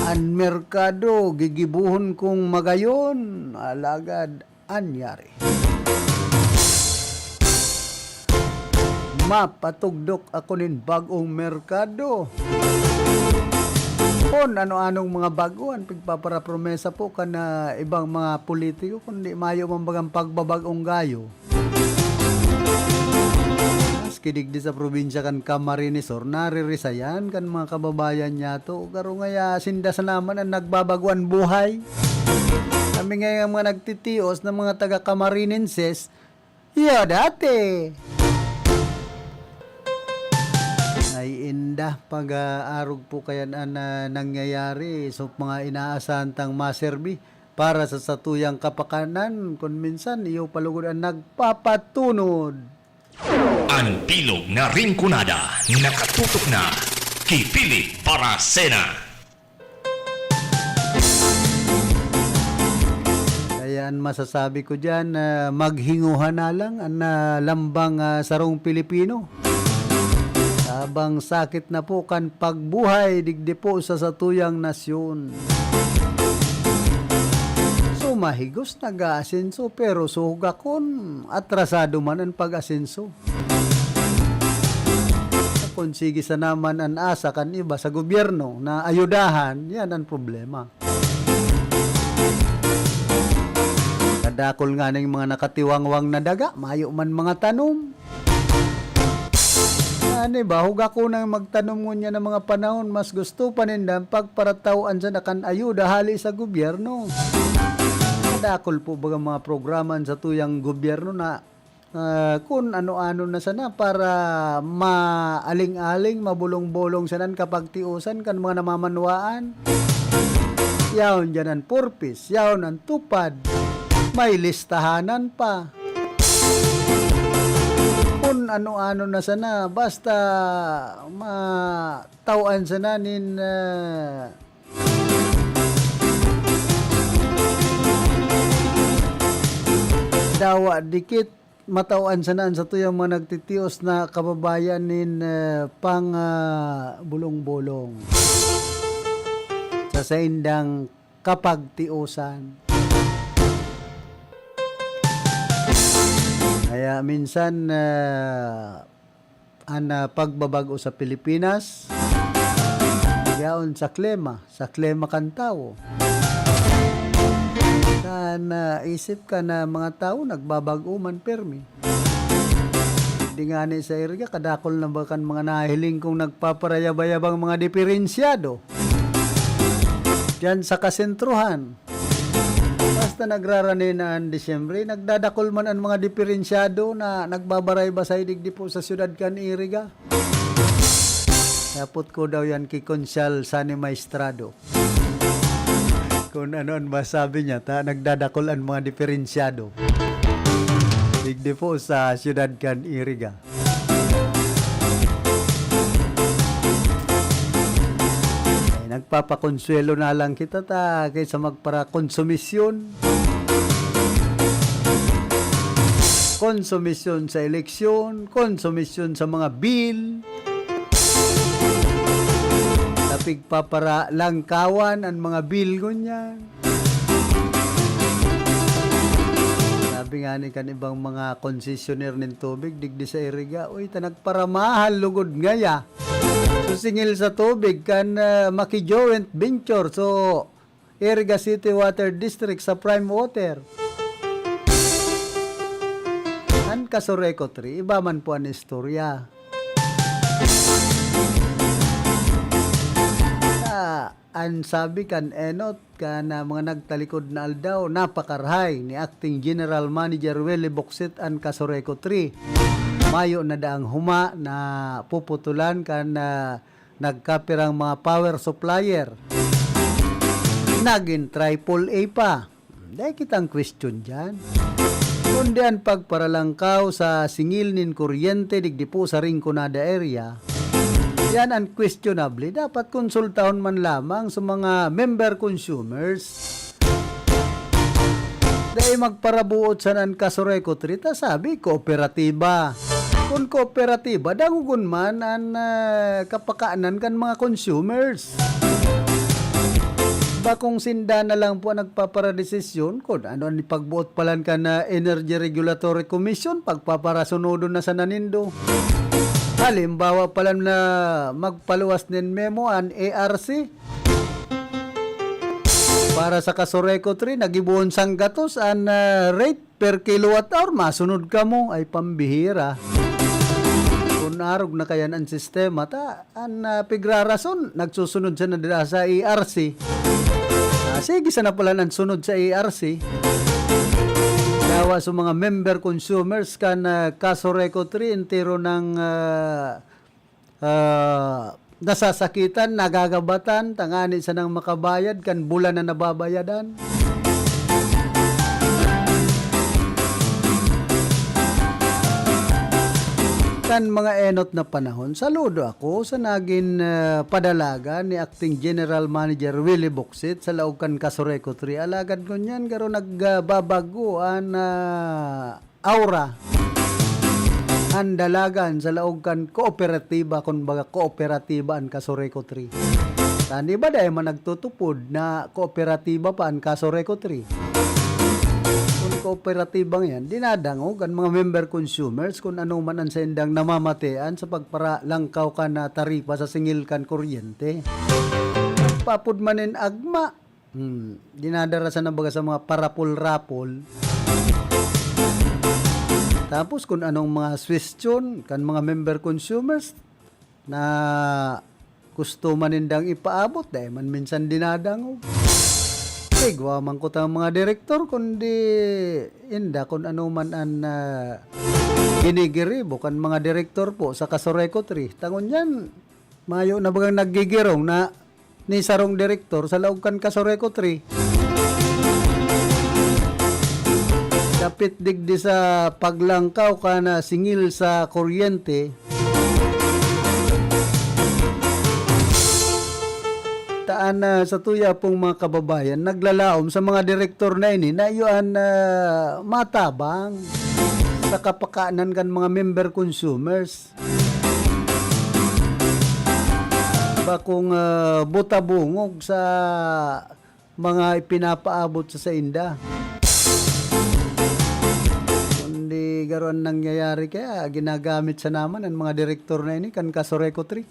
An merkado, gigibuhon kong magayon, alagad an yari. Mapatugdok ako nin bag-ong merkado. Kun ano-anong mga bag-o an pigpaparapromesa po kan, ah, ibang mga politiko, kundi mayo man bagang pagbabag-ong gayo. Maski digdi sa probinsya kan Camarines Sur, naririsayan kan mga kababayan niyato. Garo ngaya sinda sana man an nagbabago an buhay. Kami ngaya mga nagtitios na mga taga Camarinenses, iyo dati. Ay, inda, pag, ah, arog po kayan an, ah, nangyayari. So, mga inaasahan tang maserbi para sa satuyang kapakanan, kun minsan, iyo pa lugod an nagpapatunod. An bilog na Rinconada, nakatutok na ki Philip Baracena. Kaya an masasabi ko diyan, ah, maghinguha na lang an, ah, lambang, ah, sarong Pilipino. Tabang sakit na po kan pagbuhay digdi po sa satuyang nasyon. So, mahigos nag-aasenso, pero sugakon, atrasado man an pag-asenso. Kun sige sana man an asa kan iba sa gobyerno na ayudahan, yan an problema. Kadakul nganing mga nakatiwangwang na daga, mayo man mga tanom. Ani ba, hugakonang magtanom ngunyan na mga panahon, mas gusto pa ninda an pagparataw-an sana kan ayuda hale sa gobyerno. Kadakul po baga mga programa an satuyang gobyerno na, ah, kun ano-ano na sana para maaling-aling, mabolong-bolong sana an kapagtiosan kan mga namamanwaan. Yaon diyan an Four Ps, yaon an TUPAD. May listahanan pa. Kun ano-ano na sana, basta mataw-an sana nin, ah, dawa dikit, mataw-an sana an satuyang mga nagtitios na kababayan nin, ah, pang, ah, bolong-bolong sa saindang kapagtiosan. Kaya minsan, ah, an, ah, pagbabag-o sa Pilipinas, yaon sa klema, sa klema kan tawo. Sa naisip ka na mga tawo nagbabag-o man permi. Di ngani sa iri ka, kadakul na ba kan mga nahiling kong nagpaparayab-ayabang mga diferensyado diyan sa kasentruhan? Basta nagrarani na an Disyembre, nagdadakul man an mga diferensyado na nagbabaray-basay digdi po sa siyudad kan Iriga. Yapot ko daw yan ki Konsyal Sani Maestrado. Kung ano an masabi niya, ta nagdadakul an mga diferensyado. Digdi po sa siyudad kan Iriga. Ay, nagpapakonsuwelo na lang kita ta kaysa magparakonsumisyon. Konsumisyon sa eleksyon, konsumisyon sa mga bill. Tapig paparalangkawan an mga bill ngunyan. Sabi nga ni kan ibang mga konsesyonero nin tubig, digdi sa Iriga, "Uy, ta nagparamahal lugod ngaya." So, singil sa tubig kan, ah, maki-joint venture. So, Iriga City Water District sa Prime Water. An Casureco Three, iba man po an istorya. Ah, an sabi kan enot kan, ah, mga nagtalikod na aldaw, napakarahay ni Acting General Manager Willie Boksit an Casureco Three. Mayo na daang huma na puputulan kan, ah, nagkapirang mga power supplier. Nagin triple A pa. Dai kitang question diyan. Kundi an pagparalangkaw sa singil nin kuryente digdi po sa Rinconada area, yan an questionable. Dapat konsultahon man lamang sa mga member consumers. Dai magparabuot sana an Casureco Three ta sabi, kooperatiba. Kun kooperatiba, dangogon man an, ah, kapakanan kan mga consumers. Bakong sinda na lang po an nagpaparadesisyon kun ano an ipagboot palan kan, ah, Energy Regulatory Commission, pagpaparasunodon na sana nindo. Halimbawa palan na magpaluwas nin memo an A R C. Para sa Casureco Three, nagibohon sanggatos an, ah, rate per kilowatt hour, masunod kamo. Ay, pambihira. Kun arog na kayan an sistema, ta an, ah, pigrarason, nagsusunod siya na dira sa A R C. Ah, sige sana pala nagsunod sa A R C. Dawa sa mga member consumers kan, ah, Casureco Three, entero ng, ah, ah, nasasakitan, nagagabatan, tangani sanang makabayad kan bulan na nababayadan. Kan mga enot na panahon, saludo ako sa nagin, ah, padalagan ni Acting General Manager Willie Boksit sa laog kan Casureco Three. Alagad ngunyan, garo nagbabago an, ah, aura, an dalagan sa laog kan kooperatiba, kun baga kooperatiba an Casureco Three. Tani ba dai man nagtutupod na kooperatiba pa an Casureco Three? Kun kooperatiba yan, dinadangog an mga member consumers kun ano man an saindang namamatean sa pagparalangkaw kan na taripa sa singil kan kuryente. Papod man nin agma, Hmm, dinadara sana baga sa mga parapol-rapol. Tapos kun anong mga suwestiyon kan mga member consumers na gusto man nindang ipaabot, dai man minsan dinadangog. Igwa man kutang mga direktor, kundi inda kun ano man an, ah, ginigiribo kan mga direktor po sa Casureco Three. Ta ngunyan, mayo na bagang naggigirong na ni sarong direktor sa laog kan Casureco Three. Dapit digdi sa paglangkaw kan singil sa kuryente, taan na sa tuya pong mga kababayan, naglalaom sa mga direktor na ini na iyo an, ah, matabang sa kapakanan kan mga member consumers. Bakong, ah, buta-bungog sa mga ipinapaabot sa sainda. Kundi garo an nangyayari, kaya ginagamit sana man an mga direktor na ini kan Casureco Three.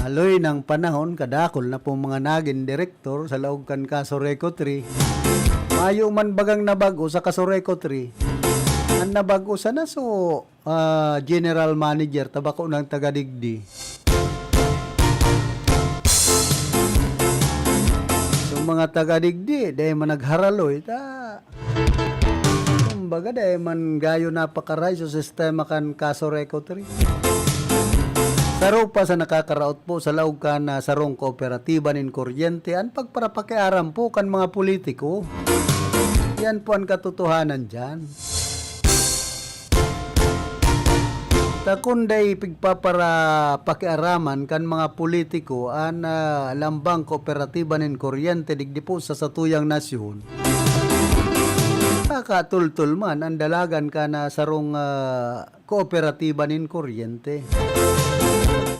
Haloy nang panahon, kadakul na pong mga nagin direktor sa laog kan Casureco Three. Mayo man bagang nabag-o sa Casureco Three. An nabag-o sana, so, ah, general manager, ta bako nang taga digdi. So, mga taga digdi, dai man nagharaloy, ta, kumbaga, dai man gayo napakaray sa sistema kan Casureco Three. Saro pa sa nakakaraot po sa laog kan, ah, sarong kooperatiba nin kuryente an pagparapakiaram po kan mga politiko. Yan po an katotohanan diyan. Ta kun dai pigpaparapakiaraman kan mga politiko an, ah, lambang kooperatiba nin kuryente digdi po sa satuyang nasyon, kakatultol man an dalagan kan, ah, sarong, ah, kooperatiba nin kuryente.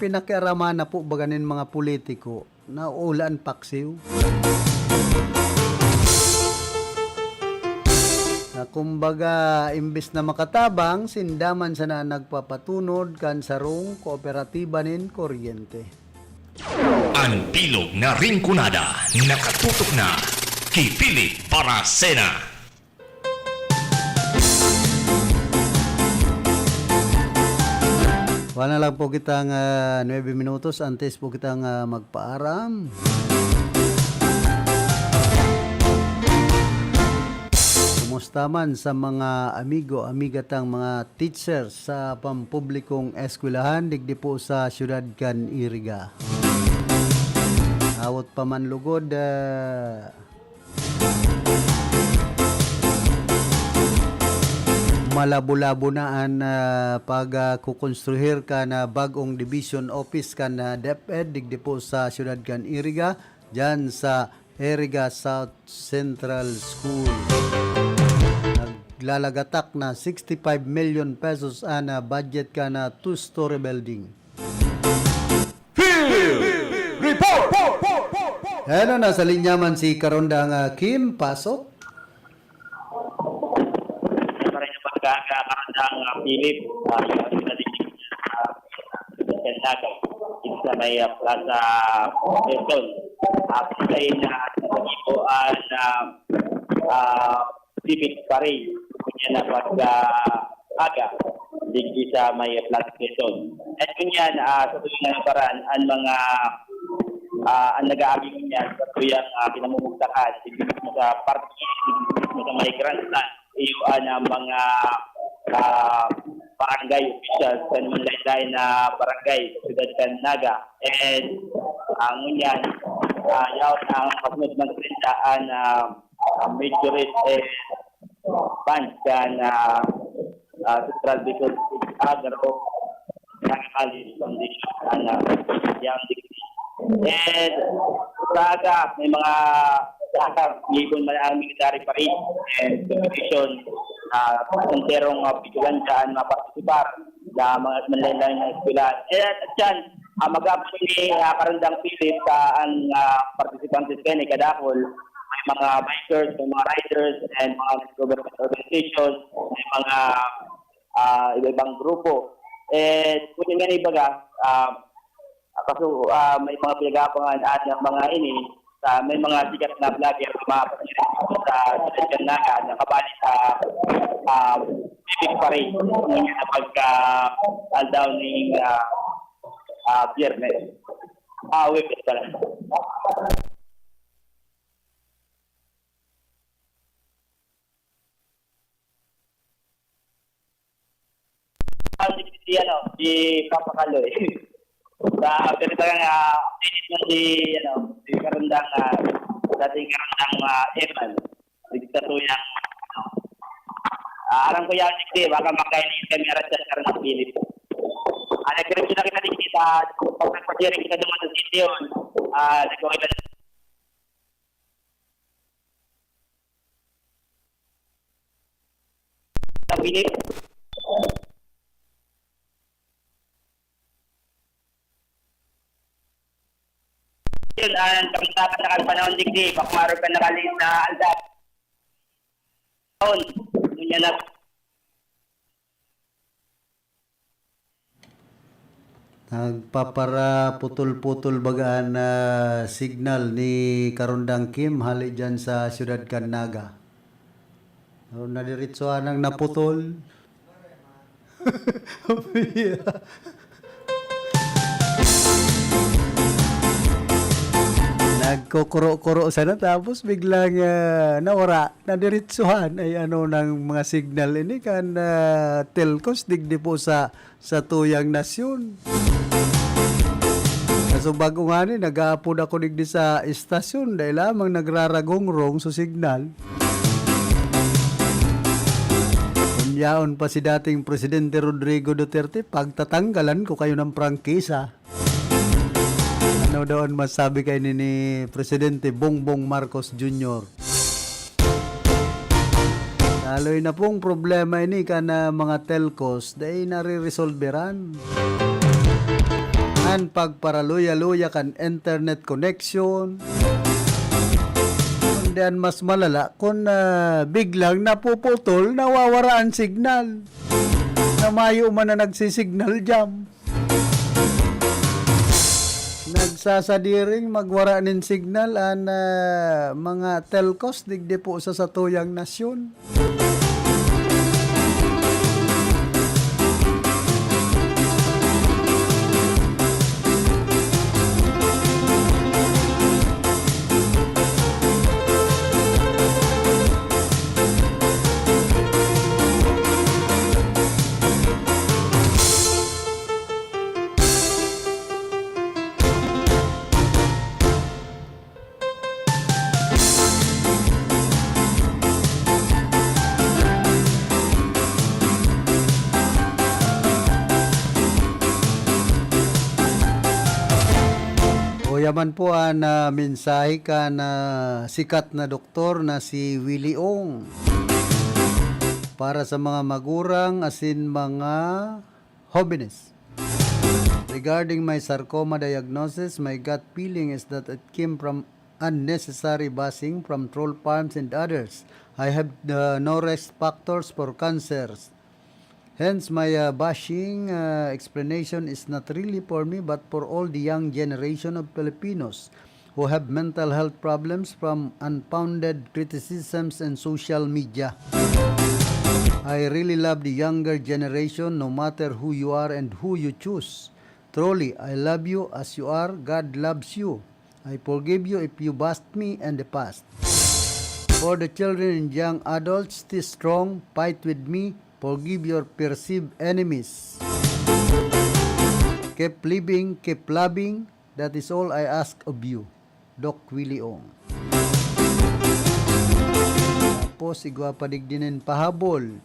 Pinakiaraman na po baga nin mga politiko, nauulaan paksiw. Na kumbaga, imbes na makatabang, sinda man sana nagpapatunod kan sarong kooperatiba nin kuryente. An bilog na Rinconada, nakatutok na. Kipilit para sena. Wala na lang po kitang, ah, nuebe minutos antes po kitang, ah, magpaaram. Kumusta man sa mga amigo, amiga tang mga teacher sa pampublikong eskwelahan digdi po sa siyudad kan Iriga? Awot pa man lugod, ah, malabo-labo na an, ah, pag, ah, kukonstruhir kan, ah, bag-ong division office kan, ah, DepEd digdi po sa siyudad kan Iriga, diyan sa Iriga South Central School. Naglalagatak na sixty-five million pesos an, ah, budget kan, ah, two-story building. Field Report! Ano, nasa linya man si Karondang, ah, Kim, pasok. Maray na pagkakaroon ng, ah, Philip, ah, yung sa district, ah, Santiago, sa may, ah, Plaza Quezon. Ah, sa na sa Ibo, ah, na, ah, Civic Parade. Kanya na pag, ah, aga, digdi sa may Plaza Quezon. At kunyan, ah, sa tuwing na naparan, ang mga, ah, ang nag-aagi kunyan, sa tuyang, ah, pinamumugtakan, digdi sa parking, digdi sa may grandstand, iyo ang mga, ah, barangay officials sa mga lain-lain na barangay, siyudad kan Naga. And, ah, ngunyan, ah, yaon ang kasunod ng treinta, ang, ah, ah, majority, eh, band kan, ah, ah, Central Bicol Agro, Naga College Foundation, ang, ah, yang degree. And sa aga, may mga, sa aga, may ibon man ang military parade and competition, ah, enterong, ah, Bicolandia ang mapartisipar na mga manlain-lain na eskwela. Eh, at yan, ah, mag-aabot ni, ah, Karandang Philip sa ang, ah, partisipantes kaya ni kadakol, may mga bikers, may mga riders, and mga government organizations, may mga, ah, iba-ibang grupo. Eh, kung nga ibaga, ah, ah, kaso, ah, may mga pinag-aabangan at ang mga ini, sa may mga sikat na vlogger na mga sa Sitio Naga na kabali sa, ah, Civic Parade. Ngunyan na pagka, ah, downing, ah, ah, Biyernes. Ah, Webes pala. Ah, si, si, ano, si Papa Kaloy. Sa, pero talagang, ah, updated man si, ano, si Karandang, ah, dating Karandang, ah, Eman. Nagtatuyang, ano. Ah, aram ko yan, hindi, baka makainit kami aras sa Karandang Philip. Ah, nagdiretso na kita dito sa, pag nagpasyaring kita duman sa sitio, ah, nagkawala Philip. Yun, ah, ang kamusta sa panahon digdi, baka maroon ka nakalit na alda. Taon, yun yan na. Nagpaparaputol-putol baga an, ah, signal ni Karondang Kim hali diyan sa siyudad kan Naga. O, nadiretsohan ang naputol. Nagkukuro-kuro sana tapos biglang, ah, nawara, nadiretsohan. Ay, ano ng mga signal ini kan, ah, telcos digdi po sa, sa tuyang nasyon. So, bag-o ngani, nag-aapod ako digdi sa istasyon, dai lamang nagraragongrong so signal. Kun yaon pa si dating Presidente Rodrigo Duterte, pagtatanggalan ko kayo ng prangkisa. Ano daw an masabi kaini ni Presidente Bongbong Marcos Junior? Daloy na pong problema ini kan, ah, mga telcos, dai nareresolberan. An pagparaluya-luya kan internet connection. Kundi an mas malala, kun, ah, biglang napuputol, nawawara an signal. Na mayo man na nagsisignal jam. Nagsasadiring magwara nin signal an, ah, mga telcos digdi po sa satuyang nasyon. Uya man po an, ah, mensahe kan, ah, sikat na doktor na si Willie Ong para sa mga magurang asin mga hobenes. Regarding my sarcoma diagnosis, my gut feeling is that it came from unnecessary bashing from troll farms and others. I have, uh, no risk factors for cancers. Hence, my, uh, bashing, uh, explanation is not really for me, but for all the young generation of Filipinos who have mental health problems from unfounded criticisms and social media. I really love the younger generation, no matter who you are and who you choose. Truly, I love you as you are. God loves you. I forgive you if you bashed me in the past. For the children and young adults, stay strong, fight with me, forgive your perceived enemies. Keep living, keep loving, that is all I ask of you. Doc Willie Ong. Tapos, igwa pa digdi nin pahabol.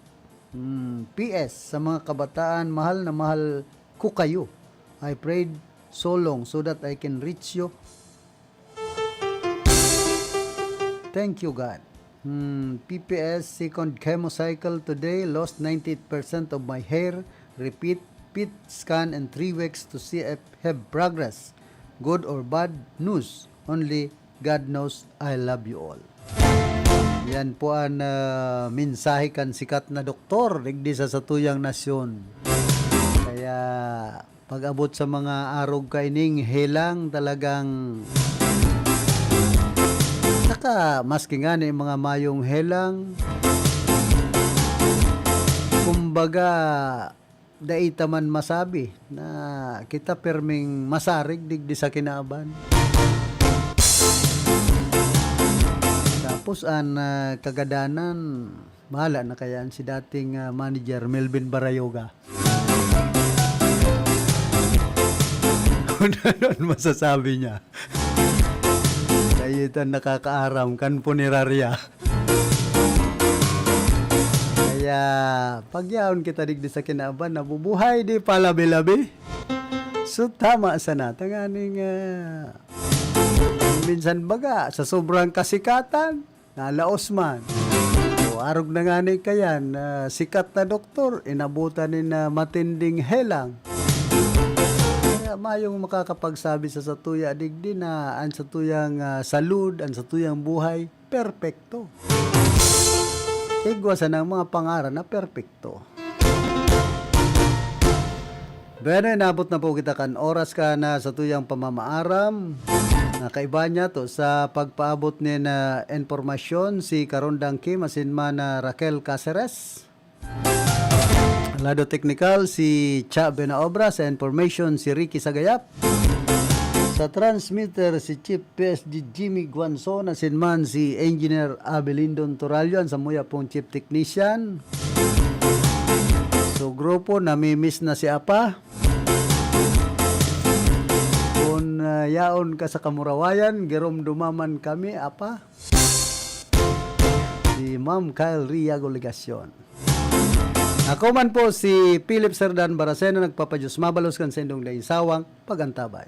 Hmm, P S, sa mga kabataan, mahal na mahal ko kayo. I prayed so long so that I can reach you. Thank you, God. Hmm, P P S, second chemo cycle today, lost ninety-eight percent of my hair. Repeat, P E T scan in three weeks to see if have progress. Good or bad news, only God knows I love you all. Yan po an, ah, mensahe kan sikat na doktor digdi sa satuyang nasyon. Kaya pag-abot sa mga arog kaining helang, talagang saka maski ngani mga mayong helang, kumbaga, dai ta man masabi na kita pirming masarig digdi sa kinaban. Tapos an, ah, kagadanan, bahala na kaya an si dating, ah, manager Melvin Barayoga. Kung ano an masasabi niya. Kayo itong nakakaaram kan punerarya. Kaya, pagyaon kita digdi sa kinaban, nabubuhay di palabi-labi. So, tama sana. Tanganing, ah, minsan baga, sa sobrang kasikatan, nalaos man. O, arog na ngani kayan, ah, sikat na doktor, inabutan nin, ah, matinding helang. Kaya mayong makakapagsabi sa satuya digdi na an satuyang, ah, salud, an satuyang buhay, perpekto. Igwa sanang mga pangaran na perpekto. Bueno, inabot na po kita kan oras kan satuyang pamamaaram. Na kaiba niya to sa pagpaabot nin, ah, impormasyon si Karondang Kim asin man, ah, Raquel Caceres. Lado teknikal, si Cha Benaobra. Sa information, si Ricky Sagayap. Sa transmitter, si Chief P S D Jimmy Guanzon, asin man si Engineer Abelindon Torallo, an samuya pong Chief Technician. So, grupo, namimiss na si Apa. Kun, Yaon ka sa kamurawayan, giromdoma man kami, apa? Si Ma'am Kyle Riago Legacion. Ako man po si Philip Serdan Baracena, nagpapadiyos mabalos kan saindong daing sawang pag-antabay.